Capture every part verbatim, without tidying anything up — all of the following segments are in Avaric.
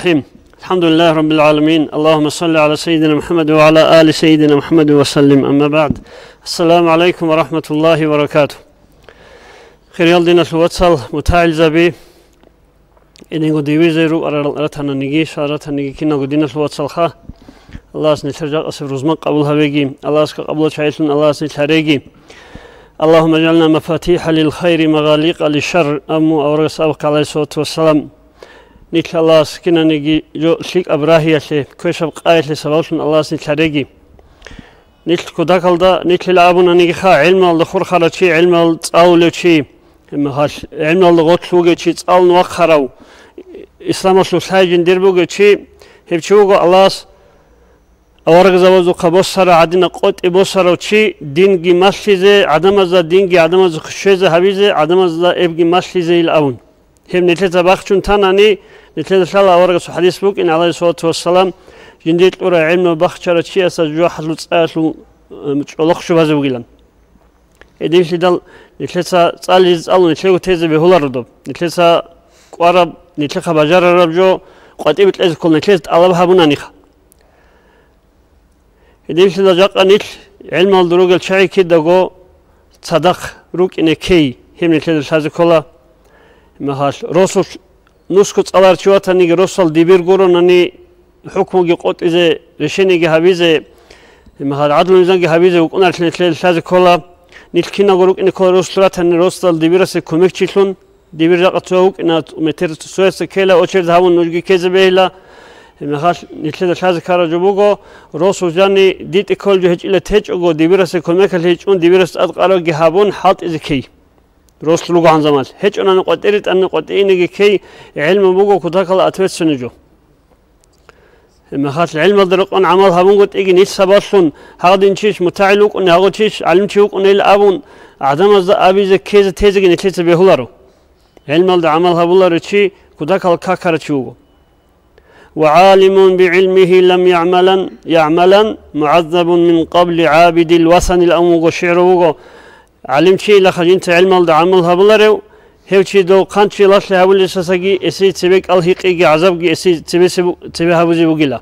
الرحيم. الحمد لله رب العالمين. اللهم صل على سيدنا محمد وعلى آل سيدنا محمد وسلم. أما بعد. السلام عليكم ورحمة الله وبركاته. Хириял диналъул вацал, мутагӀилзаби, эдинго дивизе рукӀарал ратананиги, шал ратаниги киналго диналъул вацалха. Аллагьас нилъер жакъасеб рузман къабул гьабеги, Аллагьас къабул чагӀилъун Аллагьас нилъ гьареги. اللهم اجعلنا مفاتيح للخير مغاليق للشر, амму аварагас абухъ, гӀалайгьиссалату вассалам. Нилъ Аллагьас кинаниги жо лъикӀаб рагьиялъе, квешаб къаялъе сабаблъун Аллагьас нилъ гьареги. Нилъ кутакалда, нилъила абунанигиха, гӀилмалда хурхарав чи, гӀилмал цӀалулев чи, гьебмехалъ гӀилмалда гъорлъ вугев чи, цӀалун вахъарав, исламалъул лъай жиндир бугев чи, гьев чи вуго Аллагьас аварагзабазухъа босарав гӀадина къотӀи босарав чи, динги малъизе, гӀадамазда динги гӀадамазухъе щвезе гьабизе, гӀадамазда эбги малъизейил абун. Гьеб нилъеца бахчун танани, нилъеда лъала аварагасул хӀадис букӀин, гӀалайгьиссалату вассалам, жиндир кьурай гӀелму бахчарав чиясда жужахӀалъул цӀаялъул, эм, чӀолохъ щубазе бугилан. Гьединлъидал нилъеца цӀализе цӀалун нилъего тезе бегьуларо доб. Нилъеца кӀвараб, нилъеха бажарараб жо къватӀибе кьезе ккола, нилъеца тӀалаб гьабунаниха. Гьединлъидал жакъа нилъ гӀелмалда ругел чагӀи кидаго цадахъ рукӀине ккей, гьеб нилъеда лъазе ккола. Гьебмехалъ, росулъ нусго цӀаларав чи ватаниги, росдал дибир гуронани, хӀукмуги къотӀизе, решениеги гьабизе, гьебмехалъ, гӀадлу-мизанги гьабизе вукӀунарелъи нилъеда лъазе ккола. Нилъ киналго рукӀине ккола росулъ ратани, росдал дибирасе кумекчилъун. Дибир жакъа цо вукӀина, метер цоясда ккела, очередь гьабун нужги ккезе бегьила. Гьебмехалъ нилъеда лъазе ккараб жо буго, росулъ жаниб дитӀи кколеб жо гьечӀила течӀого, дибирасе кумекалъе чӀун, дибирас тӀад къарагъги гьабун, хӀалтӀизе ккей. Росулъ ругогӀан заман гьечӀонани къватӀире тӀани къватӀинеги ккей, гӀелму буго кутакалда ответственный жо. Гьебмехалъ гӀелмалда рекъон гӀамал гьабунгутӀиги нилъ сабаблъун, гьагъадин чияс мутагӀил вукӀуни, гьагъав чияс гӀалимчи вукӀунейилан абун, гӀадамазда абизе ккезе тезеги нилъеца бегьуларо. ГӀелмалда гӀамал гьабуларев чи кутакалда какарав чи вуго. وعالم بعلمه لم يعملن، يعملن، معذب من قبل عابد الوثن, ил абун вуго, шигӀру вуго. ГӀалимчиясда жинца гӀелмалда гӀамал гьабуларев, гьев чи дов хъанчи лалъи гьабулесасаги, эсие цебе кӀал гьикъиги гӀазабги эсие цебесеб-, цебе гьабизе бугила.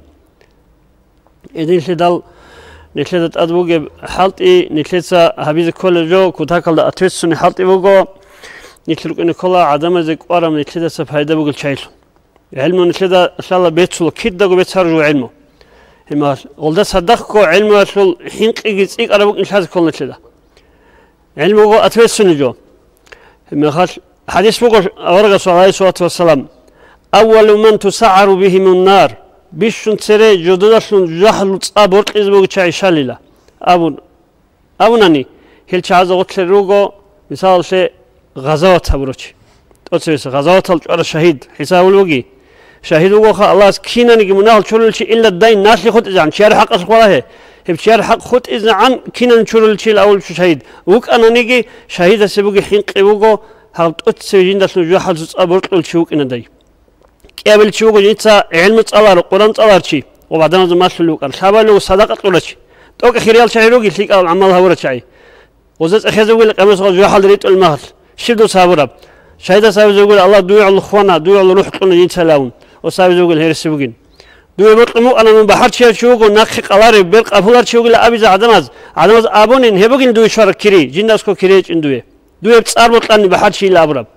Гьединлъидал нилъеда тӀад бугеб хӀалтӀи, нилъеца гьабизе кколеб жо кутакалда ответственный хӀалтӀи буго, нилъ рукӀине ккола гӀадамазе кӀвараб нилъедаса пайда бугел чагӀилъун. ГӀелму нилъеда лъала бецула, кидаго бецараб жо гӀелму. Гьебмехалъ, гъолда цадахъго гӀелмуялъул хӀинкъиги цӀикӀкӀараб букӀин лъазе ккола нилъеда. ГӀелму буго ответственный жо. Гьебмехалъ, хӀадис буго аварагасул, гӀалайгьиссалату вассалам: أول من تسعر بهم النار, бищун цере жододалъун жужахӀалъул цӀа боркьизе бугел чагӀи щалила, абун. Абунани, гьел чагӀазда гъорлъ руго, мисалалъе, гъазават гьабурав чи. ТӀоцебесеб гъазаваталда чӀварав шагьид хӀисабулев вугин. Шагьид вугоха, Аллагьас кинаниги мунагьал чурулев чи илла дайн налъи хутӀизегӀан, чияр хӀакъалъулъ валагье. Гьеб чияр хӀакъ хутӀизегӀан кинан чурулев чиял авулев чи шагьид вукӀананиги, шагьидасе бугеб хӀинкъи буго, гьав тӀоцебе жиндалъун жужахӀалъул цӀа боркьулев чи вукӀинадай. КӀиабилев чи вуго жинца гӀелму цӀаларав, Къуран цӀаларав чи, ва гӀадамазда малъулев вукӀарав, лъабабилев вуго садакъа кьурав чи. ТӀокӀаб хириял чагӀи ругел лъикӀаб гӀамал гьабурал чагӀи. Гъоза цӀехезе вугила къиямасеб къоялъ жужахӀалда ритӀулеб мехалъ, щиб дуца гьабураб? Шагьидас абизе вугила, Аллагь, дуе гӀоло хвана, дуе гӀоло рухӀ кьуна жинцайилан абун. Гъос абизе вугила, гьереси бугин. Дуе бокьун букӀана мун бахӀарчияв чи вуго, нахъе къаларев, бер къабуларчи вугила абизе гӀадамаз, гӀадамаз абунин, гьеб бугин дуе щвараб кири, жинда аскӀоб кири гьечӀин дуе. Дуе цӀар бокьани бахӀарчийилан абураб.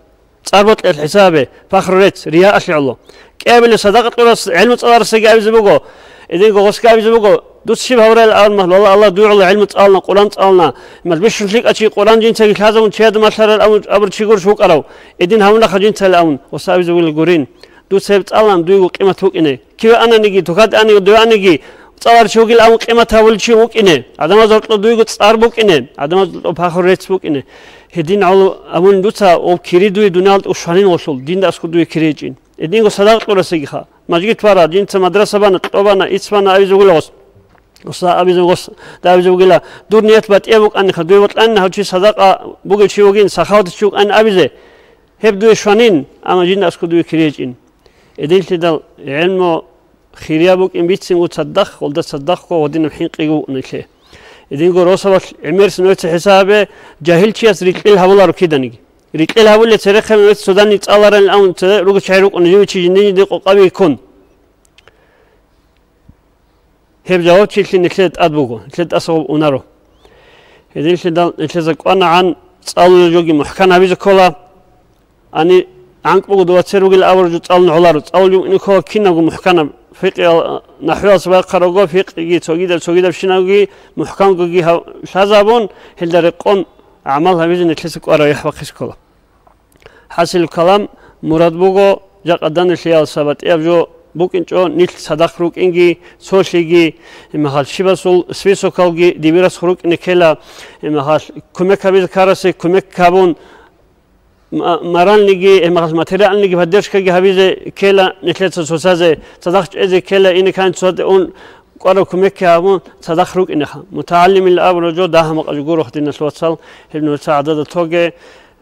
ЦӀар бокьиялъ хӀисабе, пахру рецц, рия алъи гӀоло. КӀиабилев садакъа кьурас, гӀелму цӀаларасдаги абизе буго, эдинго гъосги абизе буго, дуца щиб гьабурал абун мехалъ, валлагь, Аллагь, дуе гӀоло гӀелму цӀалана, Къуран цӀалана, мал бищун лъикӀав чи Къуран жинцаги лъазабун чияда малъарал абун абурав чи гурищ вукӀарав, эдин гьавунаха жинцайилан абун, гъос абизе бугила гурин. Дуца гьеб цӀалан, дуего къимат букӀине. Киве ананиги, тукаде аниги, дуе аниги, цӀаларав чи вугилан абун къимат гьабулев чи вукӀине. ГӀадамазда гьоркьоб дуего цӀар букӀине, гӀадамазда гьоркьоб пахру рецц букӀине. Гьедин гӀоло абун дуца, ов кири дуе дуниялалда щванин гъолъул, динда аскӀоб дуе кири гьечӀин. Гьединго садакъа кьурасдагиха, мажгит бара, жинца мадраса бана, кьо бана, ицц бана абизе вугила гъос. Гъосда абизе, гъосда абизе вугила, дур ният батӀияб букӀаниха, дуе бокьанин гьав чи садакъа бугев чи вугин, сахаватав чи вукӀанин абизе. Гьеб дуе щванин, амма жинда аскӀоб дуе кири гьечӀин. Гьединлъидал гӀелму хирияб букӀин бицинго цадахъ, гъолда цадахъго гьадинаб хӀинкъиги букӀуна нилъее. Гьединго росабалъ гӀемерисеб нугӀцӀи хӀисабе, жагьил чияс рикьил гьабуларо киданиги. Рикьил гьабулеб церехъаб нугӀцӀи цо данде цӀаларин абун цо ругел чагӀи рукӀуна, жив чи жиндие-жиндие къокъабиги ккун. Гьеб жавабчилъи нилъеда тӀад буго, нилъеда тӀасаб унаро. Гьединлъидал нилъеца кӀванагӀан цӀалулел жоги мухӀкан гьабизе ккола. Ани гӀанкӀ буго дова цер ругел абураб жо цӀалун гӀоларо, цӀалулев вукӀине ккола кинабго мухӀканаб, фикъиял, нахӀвиялъ байхъарабго, фикъиги цогидаб-цогидабщинабги мухӀкангоги гьав-, лъазабун, гьелда рекъон гӀамал гьабизе нилъеца кӀвараб яхӀ бахъизе ккола. ХӀасил калам, мурад буго, жакъа данделъиялса батӀияб жо букӀинчӀо, нилъ цадахъ рукӀинги, цолъиги, гьебмехалъ щибасул списокалги дибирасухъ рукӀине ккела, гьебмехалъ кумек гьабизе ккарасе кумек гьабун, ма-, моральныйги, гьебмехалъ материальныйги поддержкаги гьабизе ккела, нилъеца цоцазе цадахъ чӀезе ккела, ине ккани цоцазде ун кӀвараб кумекги гьабун, цадахъ рукӀинеха. МутагӀалимил абураб жо дагьа-макъа жо гуро, диналъул вацал, гьеб нужеца гӀадада тоге.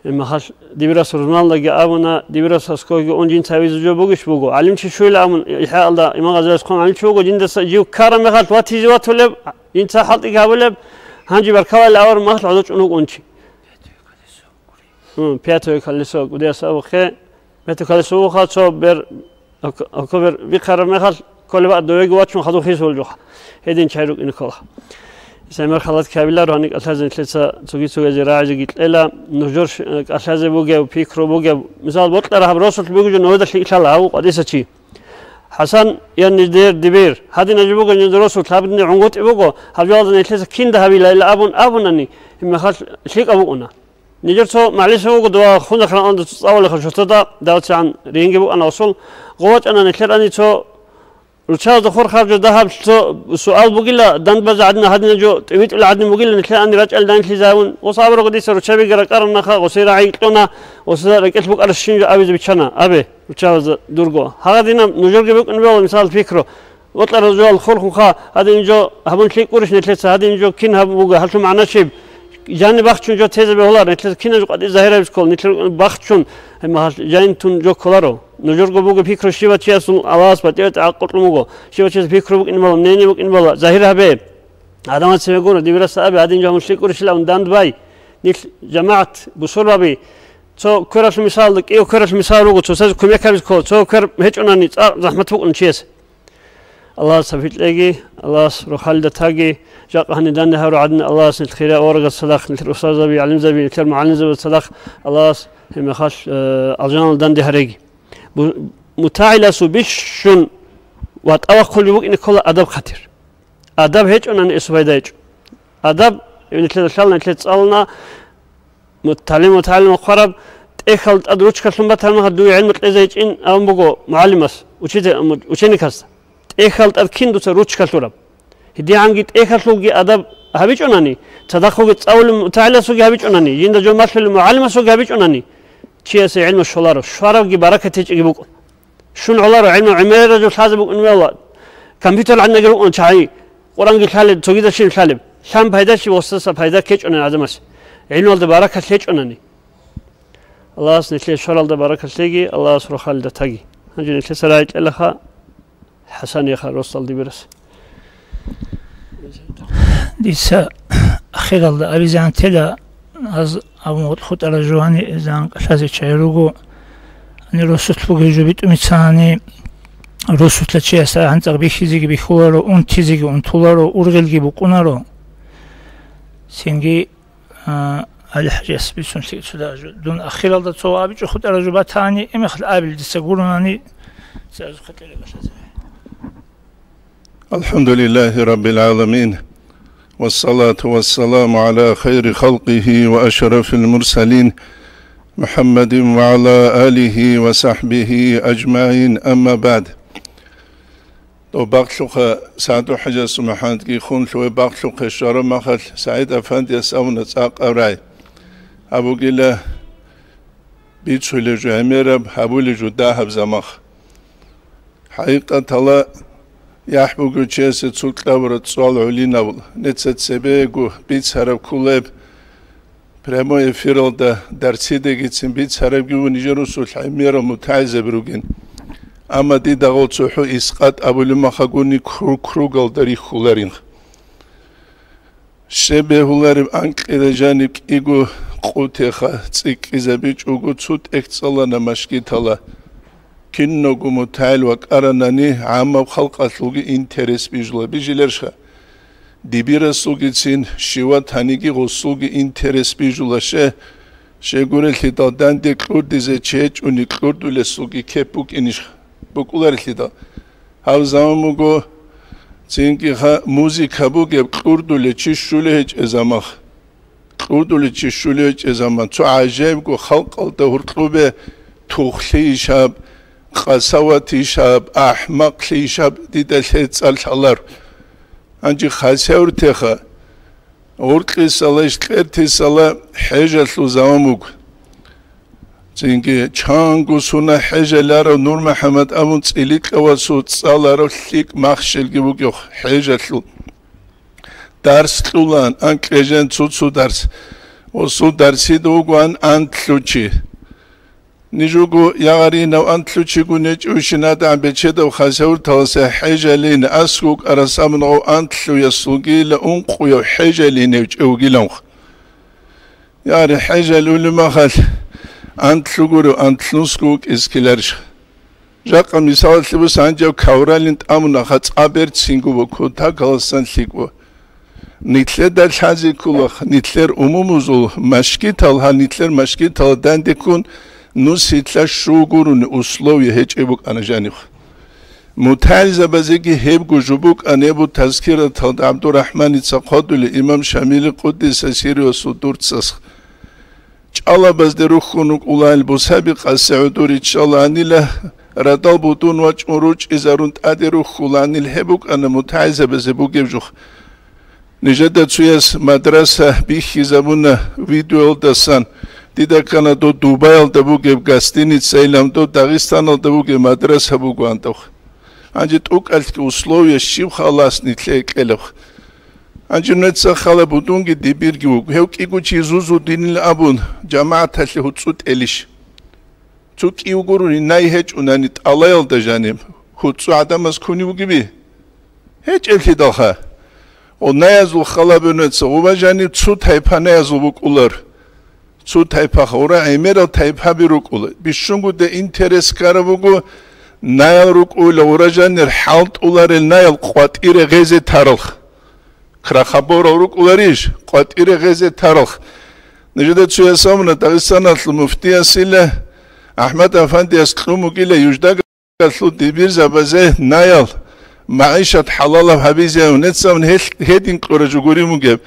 Гьебмехалъ дибирас рузманалдаги абуна, дибирас аскоги ун жинца гьабизе жо бугищ буго. ГӀалимчи щвела абун, ихӀяалда имам Гъазалияс хъван гӀалимчи вуго, жинда са-, жив ккараб мехалъ ватизе ватулеб, жинца хӀалтӀиги гьабулеб, гьанже баркалла абураб мехалъ гӀодов чӀун вукӀун чи. Гьун, пятое колесо, кӀудияс абухъе, пятое колесо вуха, цо бер, ок-, окобер бихъараб мехалъ, кколеб довеги вачун хадур хисулжуха. Гьедин чай рукӀине ккола. Гьесамер халат кабиларо гьаник кӀалъазе нилъеца цоги-цогизе рагӀизеги кьела, нужер ш-, кӀалъазе бугев, пикру бугев. Мисал, бокьараб гьаб росулъ бугев жо новидалъи икьала гьав къватӀиса чи. ХӀасан, я нижер дибир, гьадин ажиб бугев нижер росулъ, гьаб динде гӀунгутӀи буго, гьаб жоялда нилъеца кинда гьабила ила абун абунани, гьебмехалъ лъикӀаб букӀуна. Нижер цо магӀлиса вуго дова хунахъ рагӀунда цӀалулеха шортода, давцигӀан ригьинги букӀана асул. Гъов вачӀана нилъер ани цо руччабазда хурхараб жо дагьаб цо суал бугила, дандбазе гӀадин гьадинаб жо тӀибитӀула гӀадин бугила, нилъер ани рачӀал данлъизавун. Ва саброго дица руччабиги ракӀараб наха, гъосие рагӀи кьуна, гъосда рекӀелъ букӀараб щин жо абизе биччана, абе, руччабазда дурго. Гьагъадинаб нужерги букӀун бегьула, мисал, пикру. Бокьарал жоялъ хурхунха, гьадин жо гьабун лъикӀ гурищ нилъеца, гьадин жо кин гьабун буго, гьалъул магӀна щиб? Жаниб бахчун жо тезе бегьулар, нилъеца кинаб жо къватӀизе загьир гьабизе ккола, нилъер бахчун, гьебмехалъ жаниб тун жо кколаро. Нужерго буго пикру, щибав чиясул Аллагьас батӀияб гӀакълу буго, щибав чияс пикру букӀин бала, мнение букӀин бала, загьир гьабе. Гьадамал цеве гуро, дибираса абе, гьадин жо гьабун лъикӀ гурищ ила абун дандбай. Нилъ жамагӀат, бусурбаби, цо квералъул мисалда, кӀиго квералъул мисал руго, цоцазе кумек гьабизе ккола, цо квер гьечӀонани цӀакъ захӀмат букӀуна чиясе. Аллагьас тавфикъ кьеги, Аллагьас рохалида таги, жакъа гьанир данде гьару гӀадин, Аллагьас нилъ хириял аварагас цадахъ, нилъер устарзаби, гӀалимзаби, нилъер мугӀалимзабаз цадахъ, Аллагьас гьебмехалъ, э, алжаналъ данде гьареги. Бу-, мутагӀиласул бищун ватӀа вахъулеб букӀине ккола адаб хъатир. Адаб гьечӀонани эсул пайда гьечӀо. Адаб, нилъеда лъална, нилъеда цӀалуна, МутагӀалим, мутагӀалим вахъараб, тӀехьал тӀад ручкалъун батармаха дуе гӀилму кьезе гьечӀин абун буго мугӀалимас, учитель, му-, ученикасда. ТӀехьал тӀад кин дуца ручкалъураб? ГьедигӀанги тӀехьалъулги адаб гьабичӀунани, цадахъуги цӀалулев мутагӀиласулги гьабичӀунани, жинда жо малъулев мугӀалимасулги гьабичӀунани, чиясе гӀилму щоларо, щварабги баракат гьечӀеги букӀун. Щун гӀоларо, гӀилму гӀемераб жо лъазе букӀун мела. Компьютер гӀадинаги рукӀун чагӀи, Къуръанги лъалеб, цогидабщин лъалеб. Лъан пайда щиб, гъосдаса пайда ккечӀунани гӀадамасе. ГӀилмуялда баракат лъечӀунани. Аллагьас нилъее щваралда баракат лъеги, Аллагьас рохалида таги. Гьанже нилъеца рагӀи кьелаха, ХӀасанияха росдал дибирас. Дица ахиралда абизегӀан тела, аз абун хутӀараб жо гьанизегӀан кӀалъазе чагӀи руго. Гьанир росулъ бугеб жо битӀумицани, росулъа чиясда гьанцӀа бихьизеги бихьуларо, унтизеги унтуларо, ургъелги букӀунаро. Цинги, а, ГӀали-ХӀажияс бицунлъи цо дагьа жо. Дун ахиралда цо абичӀо хутӀараб жо батани, имахъ абил дица гуронани, ца азухъе кьела кӀалъазе. الحمد لله رب العالمين، والصلاة والسلام على خير خلقه وأشرف المرسلين، محمد وعلى آله وصحبه أجمعين، أما بعد. Дов бахълъухъа СагӀду-ХӀажиясул МухӀаммадги хун лъугьа бахълъухъе щвараб махалъ, СагӀид-Афандияс абуна цӀакъ аврагӀи. Гьаб бугила бицулеб жо гӀемераб, гьабулеб жо дагьаб замах. ХӀакъикъаталда, яхӀ бугев чиясе цо кьабураб цӀал гӀолинавул, нижеца цебего бицараб кколеб, прямой эфиралда дарсидегицин бицарабги ву нижер росулъ гӀемерал мутагӀилзаби ругин. Амма дида гъол цохӀо искъат абулеб махалъ гуни кру-, кругалда рихьуларин. Щиб бегьулареб анкьида жаниб кӀиго къутеха цӀикӀкӀизабичӀого цо тӀехь цӀалана машгитала. Киналго мутагӀил вакӀаранани гӀаммаб халкъалъулги интерес бижула, бижиларищха? Дибирасулгицин щиват гьаниги гъосулги интерес бижула, ще, щегурелъидал данде кьурдизе чи гьечӀони кьурдулесулги кеп букӀинищха? БукӀуларелъидал. Гьаб заман буго, цинги ха-, музыка бугеб, кьурдулев чи щулев гьечӀеб заман. Кьурдулев чи щулев гьечӀеб заман. Цо гӀажаибго халкъалда гьоркьобе тухлъи ишаб, къасават ишаб, ахӀмакълъи ишаб дида лъе цӀар лъалар. Гьанже хасавюртеха, гъуркьисала, ишкьертисала хӀежалъул заман буго. Цинги чанго сунат хӀежаларав Нур МухӀаммад абун цӀиликьавасул цӀаларав лъикӀ махщелги бугев хӀежалъул. Дарс кьулаан, анкье жен цо-цо дарс. Осул дарсида вугоан анлъучи. Нижуго ягъаринав анлъучи гун гьечӀевщинадагӀан бечедав хасавюрталаса хӀежалин, аскӀов кӀарасамунгъав анлъуясулгила ункъуяв хӀежалинев чӀевгиланха. Яри хӀежал улемахал анлъугурев анлъунсго вукӀиз ккеларищ? Жакъа мисалалъе буса, гьанжав кавралин тӀамунаха цӀа берцинго ва кутакаласан лъикӀо. Нилъеда лъазе кколах, нилъер умумузул машгитал, гьа нилъер машгитал дандеккун нусилъа щугуруни условия гьечӀеб букӀана жанив. МутагӀилзабазеги гьебго жо букӀана гьеб Тазкираталда ГӀабдурахӀманица хъвадулев имам Шамили къуддиса сирругьу дурцас. ЧӀалабазде рухьун рукӀулаан бусаби къасе гӀодор иччалаанила, радал будун вачӀун ручӀизарун тӀаде рухьулаанил гьеб букӀана мутагӀилзабазе бугеб жух. Нижеда цуяс мадраса бихьизабуна видеоялдасан, дида ккана дов Дубаялда бугеб гостиницайилан, дов Дагъистаналда бугеб мадраса бугоан дов. Гьанже тӀукӀалъги условия щиб халас нилъее кьелеб. Гьанже нуца хала будунги дибирги вуго. Гьев кӀиго чи зузу динил абун, жамагӀаталъе гьуцӀу тӀелищ? Цо кӀиго гурони най гьечӀунани тӀалаялда жаниб, гьуцӀу гӀадамаз ккунев вугеби? ГьечӀеблъидалха. О, наязул хала бе нуца гъуба жаниб цо тайпа наязул букӀулар. Цо тайпа гъура гӀемерал тайпаби рукӀула. Бищунгуда интерес ккараб буго, наял рукӀула гъура жанир хӀалтӀуларел наял къватӀире гъезе таралх. Крахоборал рукӀуларищ, къватӀире гъезе таралх. Нижеда цуяс абуна, Дагъистаналъул муфтиясила АхӀмад Афандияс кьун бугила Юждага лъул дибирзабазе наял, магӀишат хӀалалаб гьабизе, нецавун гьел-, гьедин кьура жо гурин бугеб,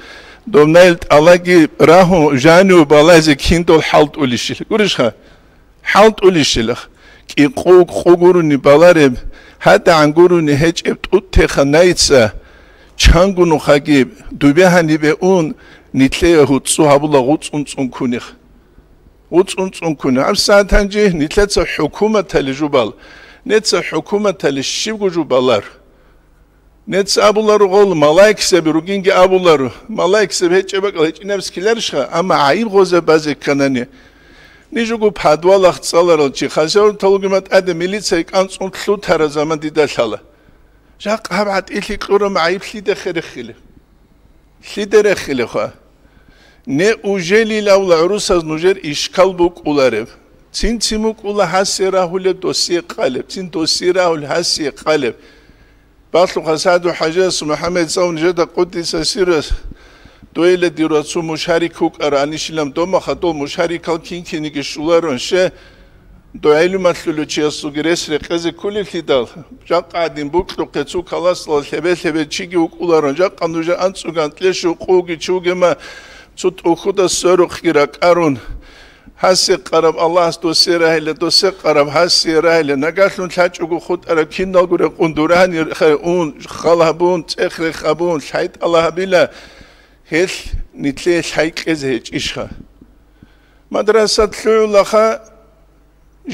доб наял тӀалаги рагьун жанив балазе киндал хӀалтӀулищила. Гурищха? ХӀалтӀулищилах? КӀикъу-кӀикъу гурони балареб, гьадагӀан гурони гьечӀеб тӀутӀтеха найица, чанго нухаги дубе гьанибе ун, нилъее гьуцӀцӀу гьабула гъуцӀун цӀун кунех. ГъуцӀун цӀун ккуна. ГьабсагӀат гьанже нилъеца хӀукуматале жубал. Неца хӀукуматале щибго жубалар. Неца абуларо гъол малаикзаби ругинги абуларо. Малаикзаби гьечӀеб бакӀал гьечӀинаб скиларищха, амма гӀайиб гъоза базе кканани. Нижуго подвалах цӀаларал чи хасавталуги матӀаде милицай кӀанцӀун лъутара заман дида лъала. Жакъ гьаб гӀатӀилъи кьурам гӀайиб лъида херехиле? Лъида рехилеха? Неужели авла гӀурусаз нужер ишкал букӀулареб? Цин-цин букӀула гьасие рагьулеб досие къалеб, цин досие рагьул гьасие къалеб. Балъухъа СагӀду ХӀажияс МухӀаммад цав нижеда къуддиса сирас, дугьейла дир вацу мушарик вукӀара анищилан домаха дол мушарикал кин-киниги щуларун ше, ДогӀилумалъулев чиясулги рес рекъезе кколелъидал, жакъа гӀадин букьухъе цо каласдала лъебе-лъебе чиги вукӀуларун, жакъа нужер анцӀуган кьешу къуги чугема цо тӀухьуда сверухъги ракӀарун. Гьасе къараб Аллагьас досе рагьила, досе къараб гьасе рагьила, нагагьлъун лъачӀого хутӀараб киналго рекъун дурани ун, хал гьабун, цӀех рехабун, лъайтӀала гьабила, гьелъ нитлъе лъай кьезе гьечӀищха? Мадрасат лъугӀулаха,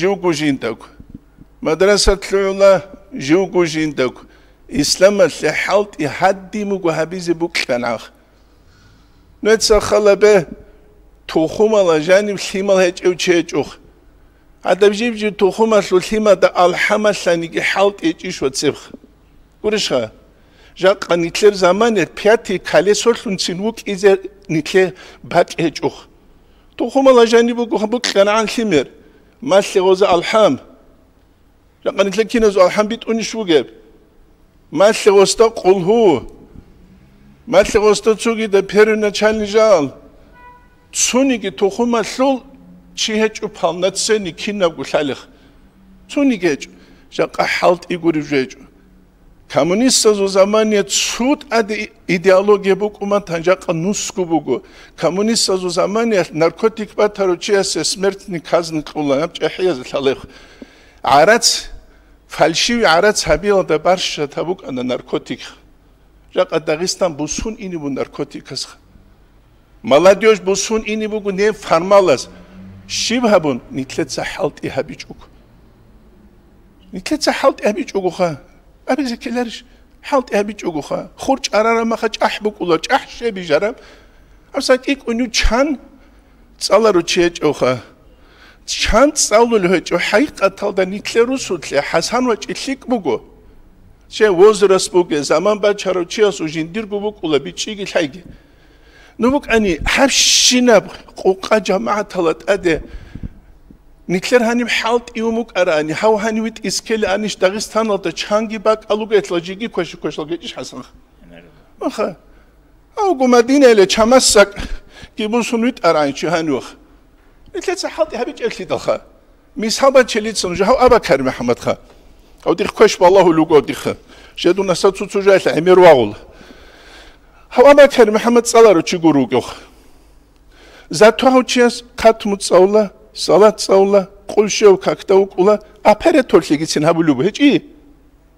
живго жиндаго. Мадрасат лъугӀула, живго жиндаго. Исламалъе хӀалтӀи гьадин буго гьабизе букьана. Нуца халабе, тухумала жанив лъимал гьечӀев чи гьечӀох. Гьадаб жиб-жиб тухумалъул лъимада алхӀамалъаниги хӀалтӀи гьечӀищ ва цебх. Гурищха, жакъа нитлъер замане пятый колесолъунцин вукӀизе нитлъе бакӀ гьечӀох. Тухумала жаниб буго букьанагӀан лъимер, малъи гъоза алхӀам. Жакъа нилъер киназул алхӀам битӀунищ бугеб? Малъи гъосда къулгьу, малъи гъосда цогида первоначальный жал, цониги тухумалъул чи гьечӀо полноценный кинабго лъалихъ. Цониги гьечӀо, жакъа хӀалтӀи гуреб жо гьечӀо. Коммунистазул замане цо тӀаде идеология букӀуман, тан жакъа нусго буго. Коммунистазул заманиялъ наркотик батарав чиясе смертный казнь кьула, гьаб чӀахӀиязе лъалехъ. ГӀарац, фальшивый гӀарац гьабиялда барщат гьаб букӀана наркотик. Жакъа Дагъистан бусун ине бу наркотикасха. Молодёжь бусун ине буго неб формалаз. Щиб гьабун? Нилъеца хӀалтӀи гьабичӀого. Нилъеца хӀалтӀи гьабичӀогоха. Абизе ккеларищ? ХӀалтӀи гьабичӀогоха. Хур чӀарараб маха чӀахӀ букӀула, чӀахӀ щеб бижараб. Гьаб сакӀи кӀуню чан цӀалару чи гьечӀоха. Чан цӀалулев гьечӀо хӀакъикъаталда нилъер русулъе ХӀасан вачӀи лъикӀ буго. Че возраст буге, заман бачарав чиясул жиндирго букӀула бичӀчӀиги лъайги. Ну букӀани, гьабщинаб къукъа жамагӀатала тӀаде нилъер гьаниб хӀалтӀи ун букӀарани, гьав гьанив витӀис ккелаанищ Дагъистаналда чанги бакӀал ругелъул жиги квеши-квешал гечӀищ ХӀасан? Маха. Гьавго Мадинаяле чамасакги бусун витӀарани чи гьанивах. Нилъеца хӀалтӀи гьабичӀеблъидалха. Мисал бачелица нуж гьав Абакар МухӀаммадха. Гьав дихъ квеш балагьул руго дихъа. Жедунаса цо-цо жайлъа гӀемер вагъула. Гьав Абакар МухӀаммад цӀаларав чи гур вугевха. Зато гьав чияс хъатму цӀалула, салат цӀалула, къулщев какда вукӀула, операторлъигицин гьабулеб гьечӀи?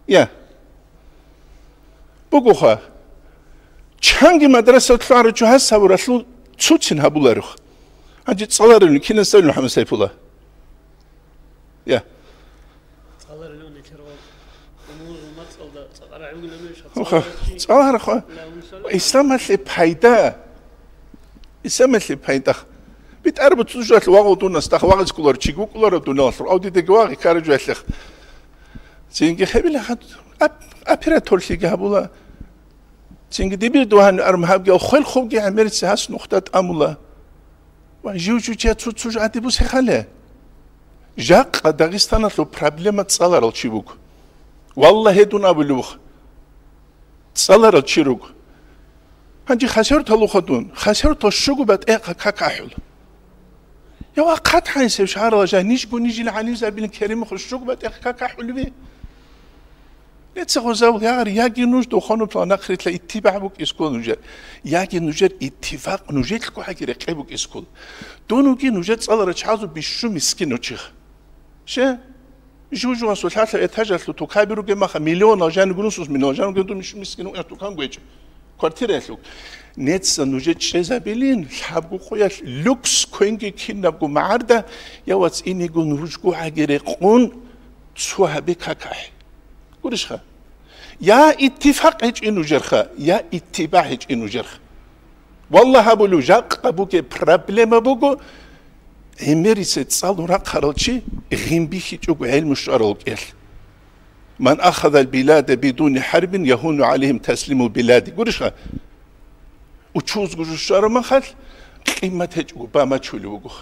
Я. Бугоха. Чанги мадраса лъугӀарав чу гьас гьабуралъул цуцин гьабуларухъ. Гьанже цӀаларевни кинасдалин МухӀаммад Сайфулла. Я. Цаларилан нилъер ва умумузул мацӀалда цӀакъарагӀи вугилан нуша Уха, цаларал чи цӀаларха. Ла унсала. Исламалъе пайда. Исламалъе пайда. БитӀар буцӀцӀужалъ вагъу дунас, дагь вагъиз кколар, чиг вукӀуларав дуналъур, авдидеги вагъи ккарай жуялъех. Цинги хӀебила хат-, ап-, операторлъиги гьабула. Цинги дибир дугьан армагьабги хвел хубги гӀемерси гьас нухда тӀамула. Ва жив-жив чияцу цу жагьди бусехале. Жакъа Дагъистаналъул проблема цӀаларал чи вуго. Валлагь, гьедун абулев вух. ЦӀаларал чи руго. Гьанже хасертал вуха дун. Хасертал щуго батӀехъа какахӀул. Я ва хъат гьайсев шагьарала жай, нижго нижил гӀалимзабилин керимухъ щуго батӀехъа какахӀулеви? Леца гъозавул ягъар, яги нуж духонубла нахърила иттибагӀ букӀискул нужер, яги нужер иттифакъ нужелъго гьаги рекъе букӀискул. Дунуги нужер цӀалара чазу бищу мискин учихъ. Ще? Жужуасул лъалъа этажалъу тукаби ругеб маха, миллионал жанигурун сус, миллионал жанигурун дун бищу мискин угӀа тукан гвечӀ. Квартираялъуг. Неца нужер чӀезабилин, лъабгу къоялъ люкс квенги кинабгу магӀарда, я вац инигун ружгу гьаги рекъун, цо гьабе какахӀ. Гурищха? Я иттифакъ гьечӀин нужерха, я иттибагӀ гьечӀин нужерха. Валлагь, абулев, жакъа бугеб проблема буго, гӀемерисе цӀалун рахъарал чи гъимбихьичӀого гӀелму щварал кӀел. Ман ахадал билада бидуни хӀарбин, ягьуну гӀалайгьим таслимул билади. Гурищха? Учузго жо щвараб махалъ, къимат гьечӀого бамачулев вуго.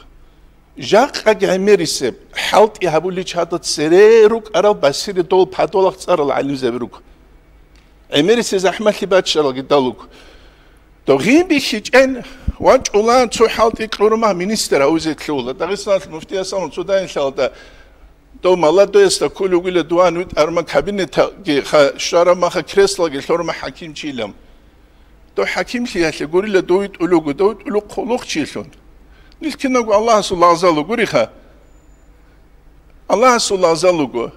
Жакъаги гӀемерисеб, хӀалтӀи гьабуличи гьадаб цере рукӀарал басире дол падолахъ цӀарал гӀалимзаби руго. ГӀемерисе захӀмалъи бачаралги далуго. Дов гъин бихьичӀен вачӀула цо хӀалтӀи кьурма министр гьавизе лъугьула. Дагъистаналъ муфтиясалун цо дайинлъалда дов молодоясда кколевгила дугьан витӀарма кабинеталги ха-, щвараб маха креслоги лъурма хӀакимчилан. Дов хӀакимлъиялъе гурила дов витӀулуго, дов витӀулухъ хъулухъчилъун. Нилъ киналго Аллагьасул лагъзал гуриха. Аллагьасул лагъзал руго.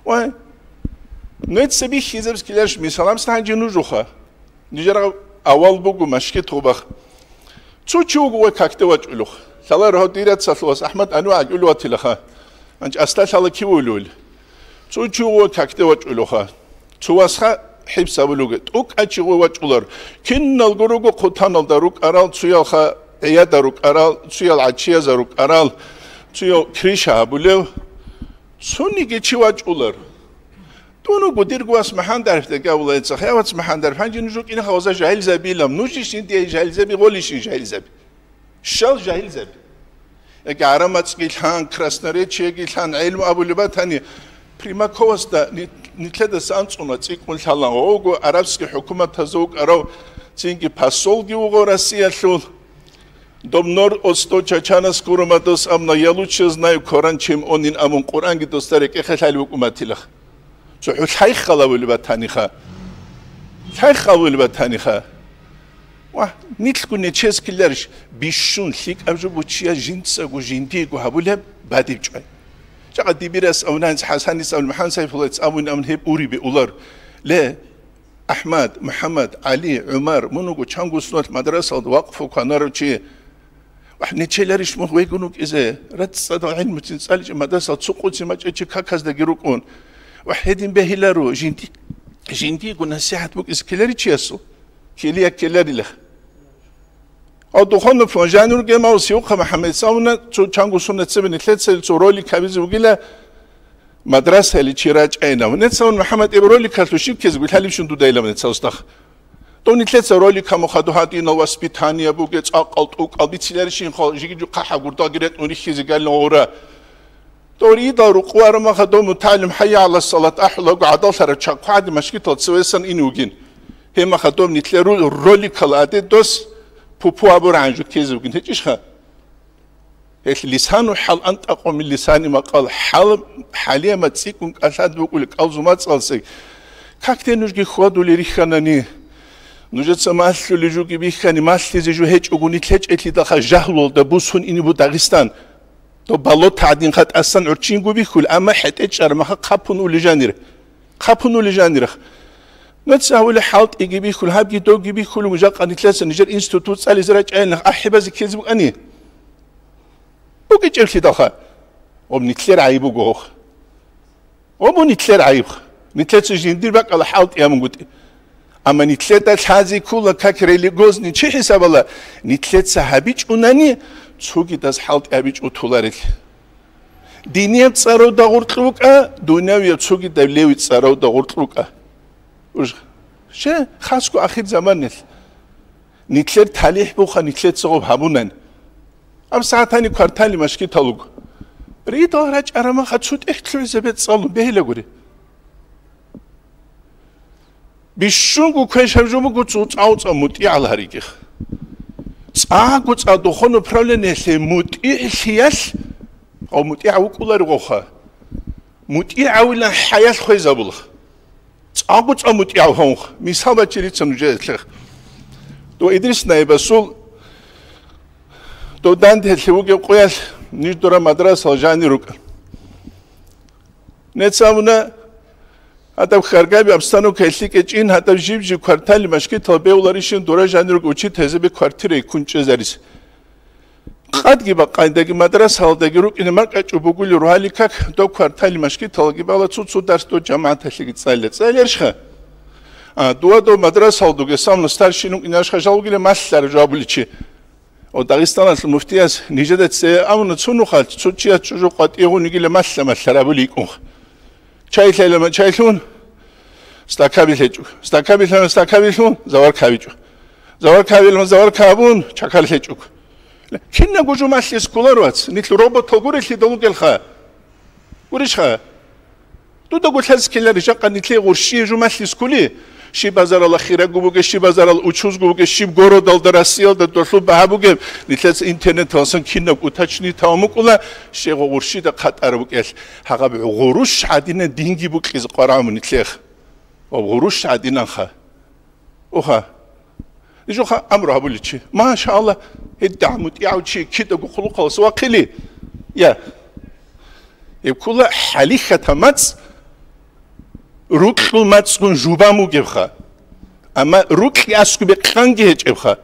Вай, нуца бихьизаб ккеларищ мисал, гьаб гьанже нужеха. Нижер авал буго машгьи тхубах. Цо чи вуго вай какде вачӀулев. Лъаларо гьав дирацалъувас АхӀмад Анвар акӀулев ватилаха. Гьанже асда лъала кив вулевли. Цо чи вуго вай какде вачӀулевха. Цо васха хӀибс гьабулевги, тӀокӀаб чи гъой вачӀулар. Киналго руго хъутаналда рукӀарал, цоялха гӀияда рукӀарал, цоял гӀачиязда рукӀарал, цояв крыша гьабулев. Цониги чи вачӀулар. Дун вуго дирго вас МахӀандариф дагавулайцахъ, я вац МахӀандариф, гьанже нуж рукӀинаха гъоза жагьилзабилан, нуж ишин дие жагьилзаби, гъолишин жагьилзаби. Щал жагьилзаби. Яги гӀарамацӀги лъан, красноречиеги лъан, гӀелму абулеб батани, Примаковасда ни-, нилъедаса анцӀуна цӀикӀкӀун лъалан гъого арабский хӀукуматазда вукӀарав цинги посолги вуго Россиялъул. Доб нор отсто чачанас гуромадас, амма «Я лучше знаю Коран, чем он» ин абун, Къуръанги досда рекӀехъе лъалеб букӀун батилаха. ЦохӀо лъай халавулеб батаниха. Лъай халавулеб батаниха. Ва нилъго нечез ккеларищ, бищун лъикӀаб жо бучияз жинцаго жиндиего гьабулеб бадиб чӀвай. Жакъа дибирас абунанец, ХӀасанис абун, МухӀаммад Сайфуллаец абун, абун гьеб урибе улар. Ле, АхӀмад, МухӀаммад, ГӀали, ГӀумар, мун вуго чанго сунат мадрасалда вакъфу кванарав чи. Ва нечеларищ мугь вегун вукӀизе, рацӀцӀадал гӀилмуцин цӀаличӀеб мадрасал цо къуцин мачӀа чи каказдаги рукӀун. Ва гьедин бегьиларо, жинди-, жиндиего насихӀат букӀизе ккеларищ чиясул? Ккелия ккеларила. Гьав духовный план жанир гемав Сиухъа МухӀаммад Савна цо чанго сунат цебе нилъеца цо ролик гьабизе вугила, мадрасаяличи рачӀайнав. Нецавун МухӀаммад эб роликалъу щиб ккезеги лъалебщун дуда илав нецав устах. Дов нилъеца ролик гьамухъаду гьадинал воспитание буге, цӀакъал тӀукӀал бициларищин хал жиги жухъа гьагурдалги ретӀун рихьизе галин гъура. Дов ридал рукъуарамаха дов мутагӀалим хӀайя гӀала салат ахӀулаго гӀадаллъараб чахъ гьади машгитал цевесан ин вугин. Гьемаха дов нилъер ру-, роликал аде дос пупу абургӀан жу ккезе вугин гьечӀищха? Гьелъ лисану хӀал антӀакъу мин лисани макъал, хӀал, хӀалиямат цӀикӀкӀун кӀалъад букӀули кӀалзу мацӀалсег. Как де нужги хьвадули рихьанани? Нужеца малъули жуги бихьани, малъизе жу гьечӀого нилъ гьечӀелъидалха жагьлуялда бусун ини бу Дагъистан. Доб бало тагӀдинха тӀасан гӀурччинго бихьул, амма хӀетӀе чӀармаха хъапун ули жанир. Хъапун ули жанирах. Нуца гьавули хӀалтӀиги бихьул, гьабги довги бихьулев жакъа нилъеца нижер институт цӀализе рачӀайилан ахӀибазе ккезе букӀани? БукӀичӀеблъидалха. Об нилъер гӀайиб буго гьох. Об нилъер гӀайиб. Нилъеца жиндир бакӀала хӀалтӀи гьабунгутӀи. Амма нилъеда лъази ккула как религиозный чи хӀисабала, нилъеца гьабичӀунани, цогидаз хӀалтӀи гьабичӀо толарел. Динияб цӀаравда гъоркь вукӀа, дунявияб цогидаб левиц цӀаравда гъоркь вукӀа. Уж, ще, хасго ахир заманилъ. Нилъер талихӀ буха нилъеца гъоб гьабунан. Аб сагӀатани квартали машгитал руго. Ридал рачӀарамаха цо тӀехь лъугӀизе бецӀалун бегьилагури. Бищунго квешаб жо буго цо цӀа-, цӀа-, мутӀигӀал гьаригих. ЦӀакъго цӀа духовное управлениялъе мутӀигӀлъиялъ, гъав мутӀигӀав вукӀуларевгъоха. МутӀигӀавилан хӀаялъ хвезабулха. ЦӀакъго цӀа мутӀигӀав гьавунха. Мисал бачирица нужеда лъех. Дов Идрис наибасул, дов данделъи вугеб къоялъ ниж дора мадрасал жани рукӀа. Нецамуна гьадаб хьаргаби обстановка лъикӀечӀин, гьадаб жиб-жиб квартали машгитал бевларищин дора жанирго учитель гьезаби квартира йиккун чӀезарис. Къадги бакъайдаги мадрасалдаги рукӀине макьачӀу бугули ругьали как, доб квартали машгиталги бала цо-цо дарс доб жамагӀаталъеги цӀалила. ЦӀалершха? А, дуа доб мадрасалдуги самлу старшин рукӀинашха жалгули малъара жавабуличи. О, Дагъистаналъул муфтияс нижеда цее амуна цунухъал цо чияс чӀужу къватӀигъун йигила малъа-малъа рабули йикӀунха. Чай лъелама чай лъун, стакаби лъечӀу. Стакаби лъана стакаби лъун, заварка гьабичӀу. Заварка гьабилама заварка гьабун, чакар лъечӀу. Кинабго жумалъис кколар вац, нилъ роботал гурелъидал вугелха. Гурищха? Дуда гулъаскилари жакъа нилъе гъурщи жумалъис ккули, щиб базарала хирагу бугеб, щиб базарала учузгу бугеб, щиб городалда, Россиялда долъул багьа бугеб, нилъеца интернеталасан кинаб уточнить гьавун букӀула, щегъо гъурщида хъатӀара букӀелъ. Гьагъаб гъурущ гӀадина динги букьизе къварагӀун нилъех. Ва гъурущ гӀадинанха. Уха. Нижуха амру гьабуличи. Машаалла, гьедда мутӀигӀав чи кидаго хъулухъалас вахъили. Я. Гьеб ккула хӀалихьата мацӀ, рукьул мацӀгун жубан бугебха. Амма рукьи аскубе къанги гьечӀебха.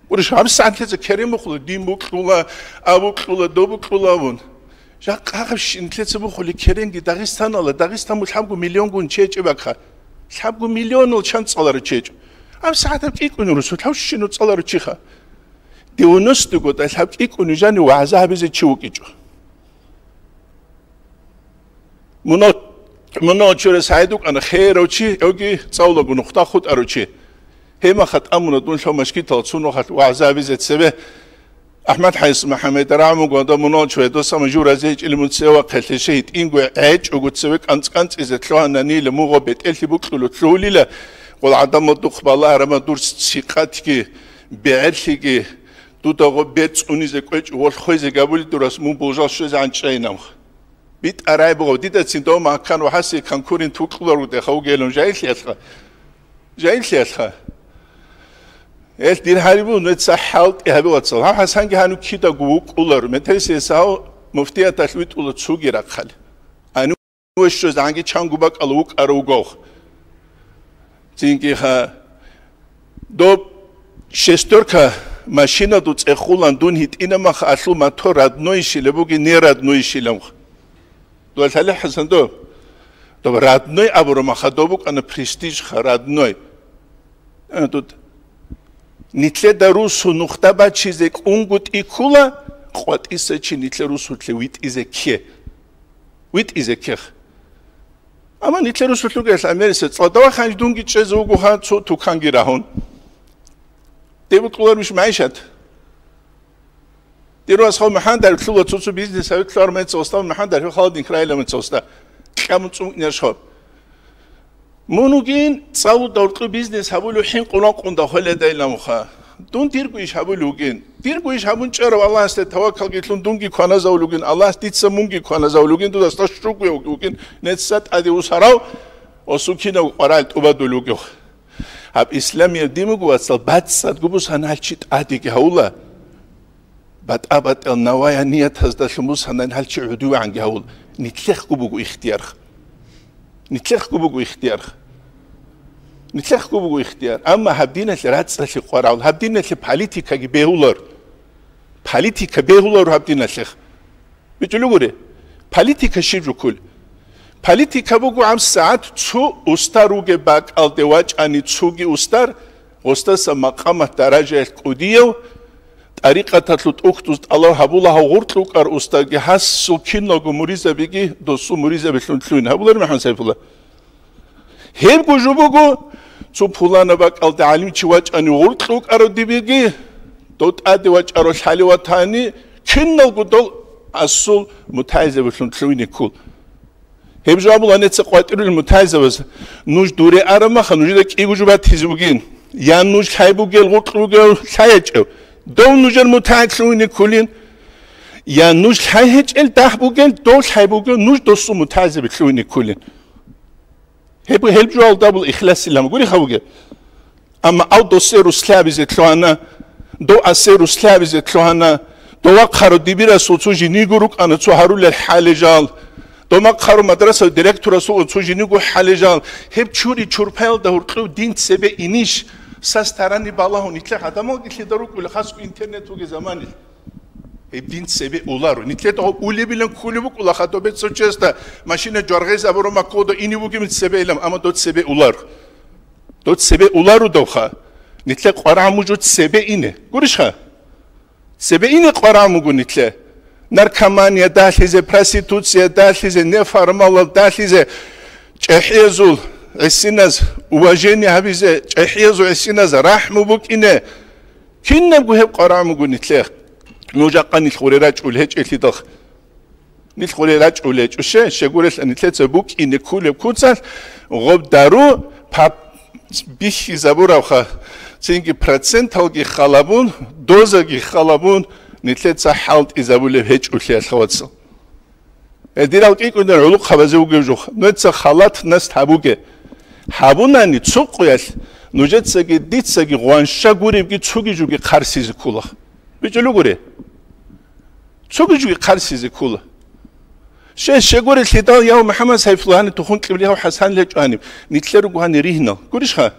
Гурищ, гьабсагӀат лъеца керен бухъула, дин букьула, а букьула, до букьула абун. Жакъа гьабщин лъеца бухъули керенги Дагъистанала, Дагъистан бу лъабгу миллионгун чечӀебакха. Лъабгу миллионал чан цӀалару чечӀ. ГьабсагӀат гьаб кӀикӀуни русу, лъабщину цӀалару чиха. Девяносто года лъаб кӀикӀуни жани вагӀза гьабизе чи вукӀичӀо. Мунал, мунал чурес гьайдукӀана херав чи, йоги цӀавлаго нухда хутӀарав чи. Гьемаха тӀамуна дун лъо машгитал цунухалъ вагӀза гьабизе цебе. АхӀмад ХӀайс МухӀаммад рагӀмугода мунал чведосама журазе гьечӀил мун цевахъе лъеше гьитӀинго гӀечӀого цеве кӀанцӀ-кӀанцӀизе лъугьананила мугъо бетӀерлъи букьулу лъугьулила, гъол гӀадамал духъ балагьарама дур цикъатги, бегӀерлъиги, дуда гъо бер цӀунизе кӀвечӀ волхъойзе габули дурас мун болжал щвезегӀан чӀайинамха. БитӀарай бугъав, дидацин дов маккан ва гьасе конкурент вукьулар вудеха вугелун жагьиллъиялъха. Жагьиллъиялъха. Эл дир гьарибу, нуца хӀалтӀи гьабе, вацал. Гьав ХӀасанги гьанив кидаго вукӀулар, метерисеса гьав муфтияталъ витӀула цуги рахъал. Гьанив вещоз гӀанги чанго бакӀал вукӀарав вугов. Цинги ха, доб шестерка машинаду цӀехулан дун гьитӀинамаха алъул мотор родной щила буги, не родной щиламха. Дуал лъалехӀасан доб. Доб родной абурамаха, доб букӀана престижха, родной. А, тут. Нитлъеда русу нухда бачизе кӀунго тӀикула, къватӀиса чи нитлъе русулъе витӀизе кке. ВитӀизе ккех. Амма нитлъе русулъ ругел америса, цӀадавахъанчи дунги чӀезе вугоха цо туканги рагьун. Деб букӀулармиш магӀишат? Дир васхав МухӀаммад ариф лъула цо-цо бизнес гьавитлъугьар мецалста, МухӀаммад ариф халадин краила мецалста. Кьамун цӀумукӀнияш хаб. Мун вугин, цӀалуда гьоркьу бизнес гьабулев хӀинкъун вакъунда хвеледайламуха. Дун дирго иш гьабулев вугин. Дирго иш гьабун чӀарав Аллагьасде таваккалги лъун дунги кваназавулев вугин, Аллагьас дица мунги кваназавулев вугин, дудасда щугу вугин, нецца тӀаде усарав, осукинав къварал тӀубадулев вугев. Гьаб исламияб дин буго, вацал, бацӀцӀадго бусана гьалчи тӀадеги гьавула. БатӀа-батӀал навая ниятаздалъун бусана гьалчи гӀудувегӀанги гьавула. Нитлъехъго буго ихтияр. Нитлъехъго буго ихтияр. Нитлъехъго буго ихтияр. Амма гьаб диналъе рацӀцӀалъи къварагӀул, гьаб диналъе политикаги бегьулар. Политика бегьулар гьаб диналъе. БичӀулев гури, политика щиб жуккул? Политика буго гьаб сагӀат цо устар ругеб бакӀалде вачӀани цоги устар, гъостаса макъамат даражаялъ кӀудияв, тӀарикъаталъул тӀухьдуз тӀалаб гьабула гьав гъуркь вукӀар устарги гьасул киналго муризабиги досул муризабилъун лъугьин гьабулари МухӀаммад Сайфулла. Гьебго жо буго, цо пулана бакӀалда гӀалимчи вачӀани гъуркь вукӀарав дибиги, дов тӀаде вачӀарав лъалев ватани, киналго дол асул мутагӀилзабилъун лъугьине ккул. Гьеб жо абула нецер къватӀирулел мутагӀилзабаз, нуж дуре арамаха, нужеда кӀиго жо батизе бугин. Я нуж лъай бугел гъуркь ругев лъай гьечӀев, дов нужер мутагӀи лъугьине ккулин. Я нуж лъай гьечӀел дагь бугел, дов лъай бугев, нуж досул мутагӀилзаби лъугьине ккулин. Гьеб, гьел жугьалда абула ихласилан гури хавуге. Амма ав досе руслабизе лъугьана, дов асе руслабизе лъугьана, дова хъаро дибирасул цо жиниго рукӀана цо гьарулел хӀале жал, дома хъаро мадрасал директорасул цо жиниго хӀале жал, гьеб чури чурпаялда гьуркьув дин цебе инищ, сас тарани балагьун, нилъер гӀадамалги лъида рукӀули, хасго интернет вугеб заманилъ. Гьеб дин цебе уларо. Нилъеда гьаб улебилан кколеб букӀула, хадуб бецав чесда машина жваргъез абураб маккода ине бугеб цебе илан, амма дов цебе улар. Дов цебе уларудавха. Нилъе къварагӀ мужу цебе ине. Гурищха? Цебе ине къварагӀ мугу нилъе. Наркомания далъизе, проституция далъизе, неформалал далъизе, чӀехӀиязул гӀисиназ уважение гьабизе, чӀехӀиязул гӀисиназ рахӀму букӀине. Кинабго гьеб къварагӀ мугу нилъе. Нуж акъа нилъ гъуре рачӀул гьечӀелъидал. Нилъ гъуре рачӀул гьечӀуше, щегурелъа нилъеца букӀине ккулеб куцалъ, гъоб дару пап-, бихьизабуравха, цинги проценталги халабун, дозаги халабун, нилъеца хӀалтӀизабулеб гьечӀулъиялъ, вацал. Гьедирал кӀикӀунел гӀулухъабазе вугев жух, нуца халат наст гьабуге. Гьабунани цо къуялъ нужецаги дицаги гъванща гуребги цуги жуги хъарсизе ккула. БичӀулев гури? Цуги жуги хъарсизе ккула. Щай щегури лъидал яв МухӀаммад Сайфуллагьани тухун кьибли гьав ХӀасан лечӀо гьаниб, нилъер руго гьани ригьнал. Гурищха?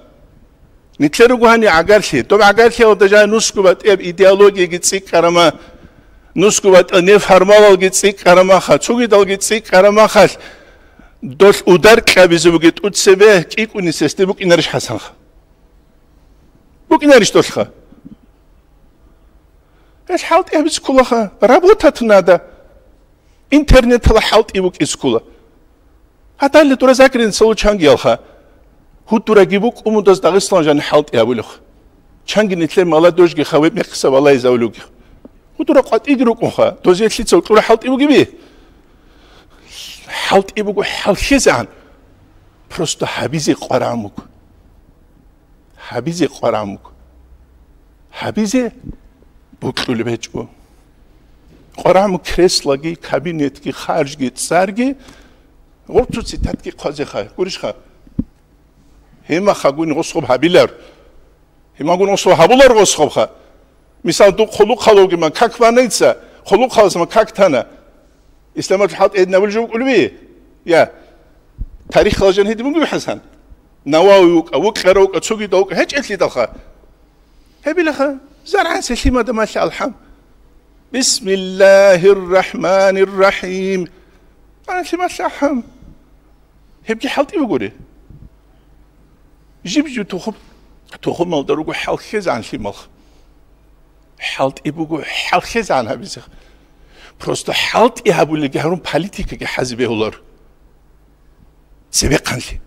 Нилъер руго гьани гӀагарлъи. Доб гӀагарлъиялда жай нусго батӀияб идеологияги цӀикӀкӀарама, нусго батӀа неформалалги цӀикӀкӀарамаха, цугидалги цӀикӀкӀарамахалъ, долъ удар кьабизе буге тӀуцебе кӀикӀуни сесде букӀинарищ ХӀасанха? БукӀинарищ долъха? Гьел хӀалтӀи гьабиз кколаха, работать надо. Интернетала хӀалтӀи букӀиз ккола. Гьадалли дура закрин цалу чангиялха. Гьудураги букӀумудаз Дагъистан жан хӀалтӀи гьабулев. Чанги нилъер молодёжьги хавеб мехъиса валайзавлуги. Гъудура къватӀиги рукӀунха, дозие лъица вукьура хӀалтӀи бугеби? ХӀалтӀи буго хӀалхьезегӀан. Просто гьабизе къварагӀун буго. Гьабизе къварагӀун буго. Гьабизе бокьулеб гьечӀо. КъварагӀун буго креслаги, кабинетги, харжги, цӀарги, гъорцо цитатги хъвазеха, гурищха? Гьемахагун гъосхъуб гьабилар. Гьемагун гъосхъуб гьабулар гъосхъубха. Мисал, духъ хъулухъ гьалугима как банайца, хъулухъ гьалсма как тана. Исламалъул хӀалтӀи гьединабулеб жо букӀулеби? Я. Тарихалъ жан гьедин бугеб, ХӀасан? Навави вукӀа, вукьара вукӀа, цогидал вукӀа, гьечӀелъидалха. Гьебилаха, заргӀан се лъимада малъа алхӀам. Бисмиллагьир рахӀманир рахӀим. Ана лъималъа алхӀам. Гьебги хӀалтӀи бугури. Жиб-жиб тухум-, тухумалда руго хӀалхьезегӀан лъимал. ХӀалтӀи буго хӀалхьезегӀан гьабизе. Просто хӀалтӀи гьабулелги гьарун политикаги хӀази бегьулар. Цебехъанлъи,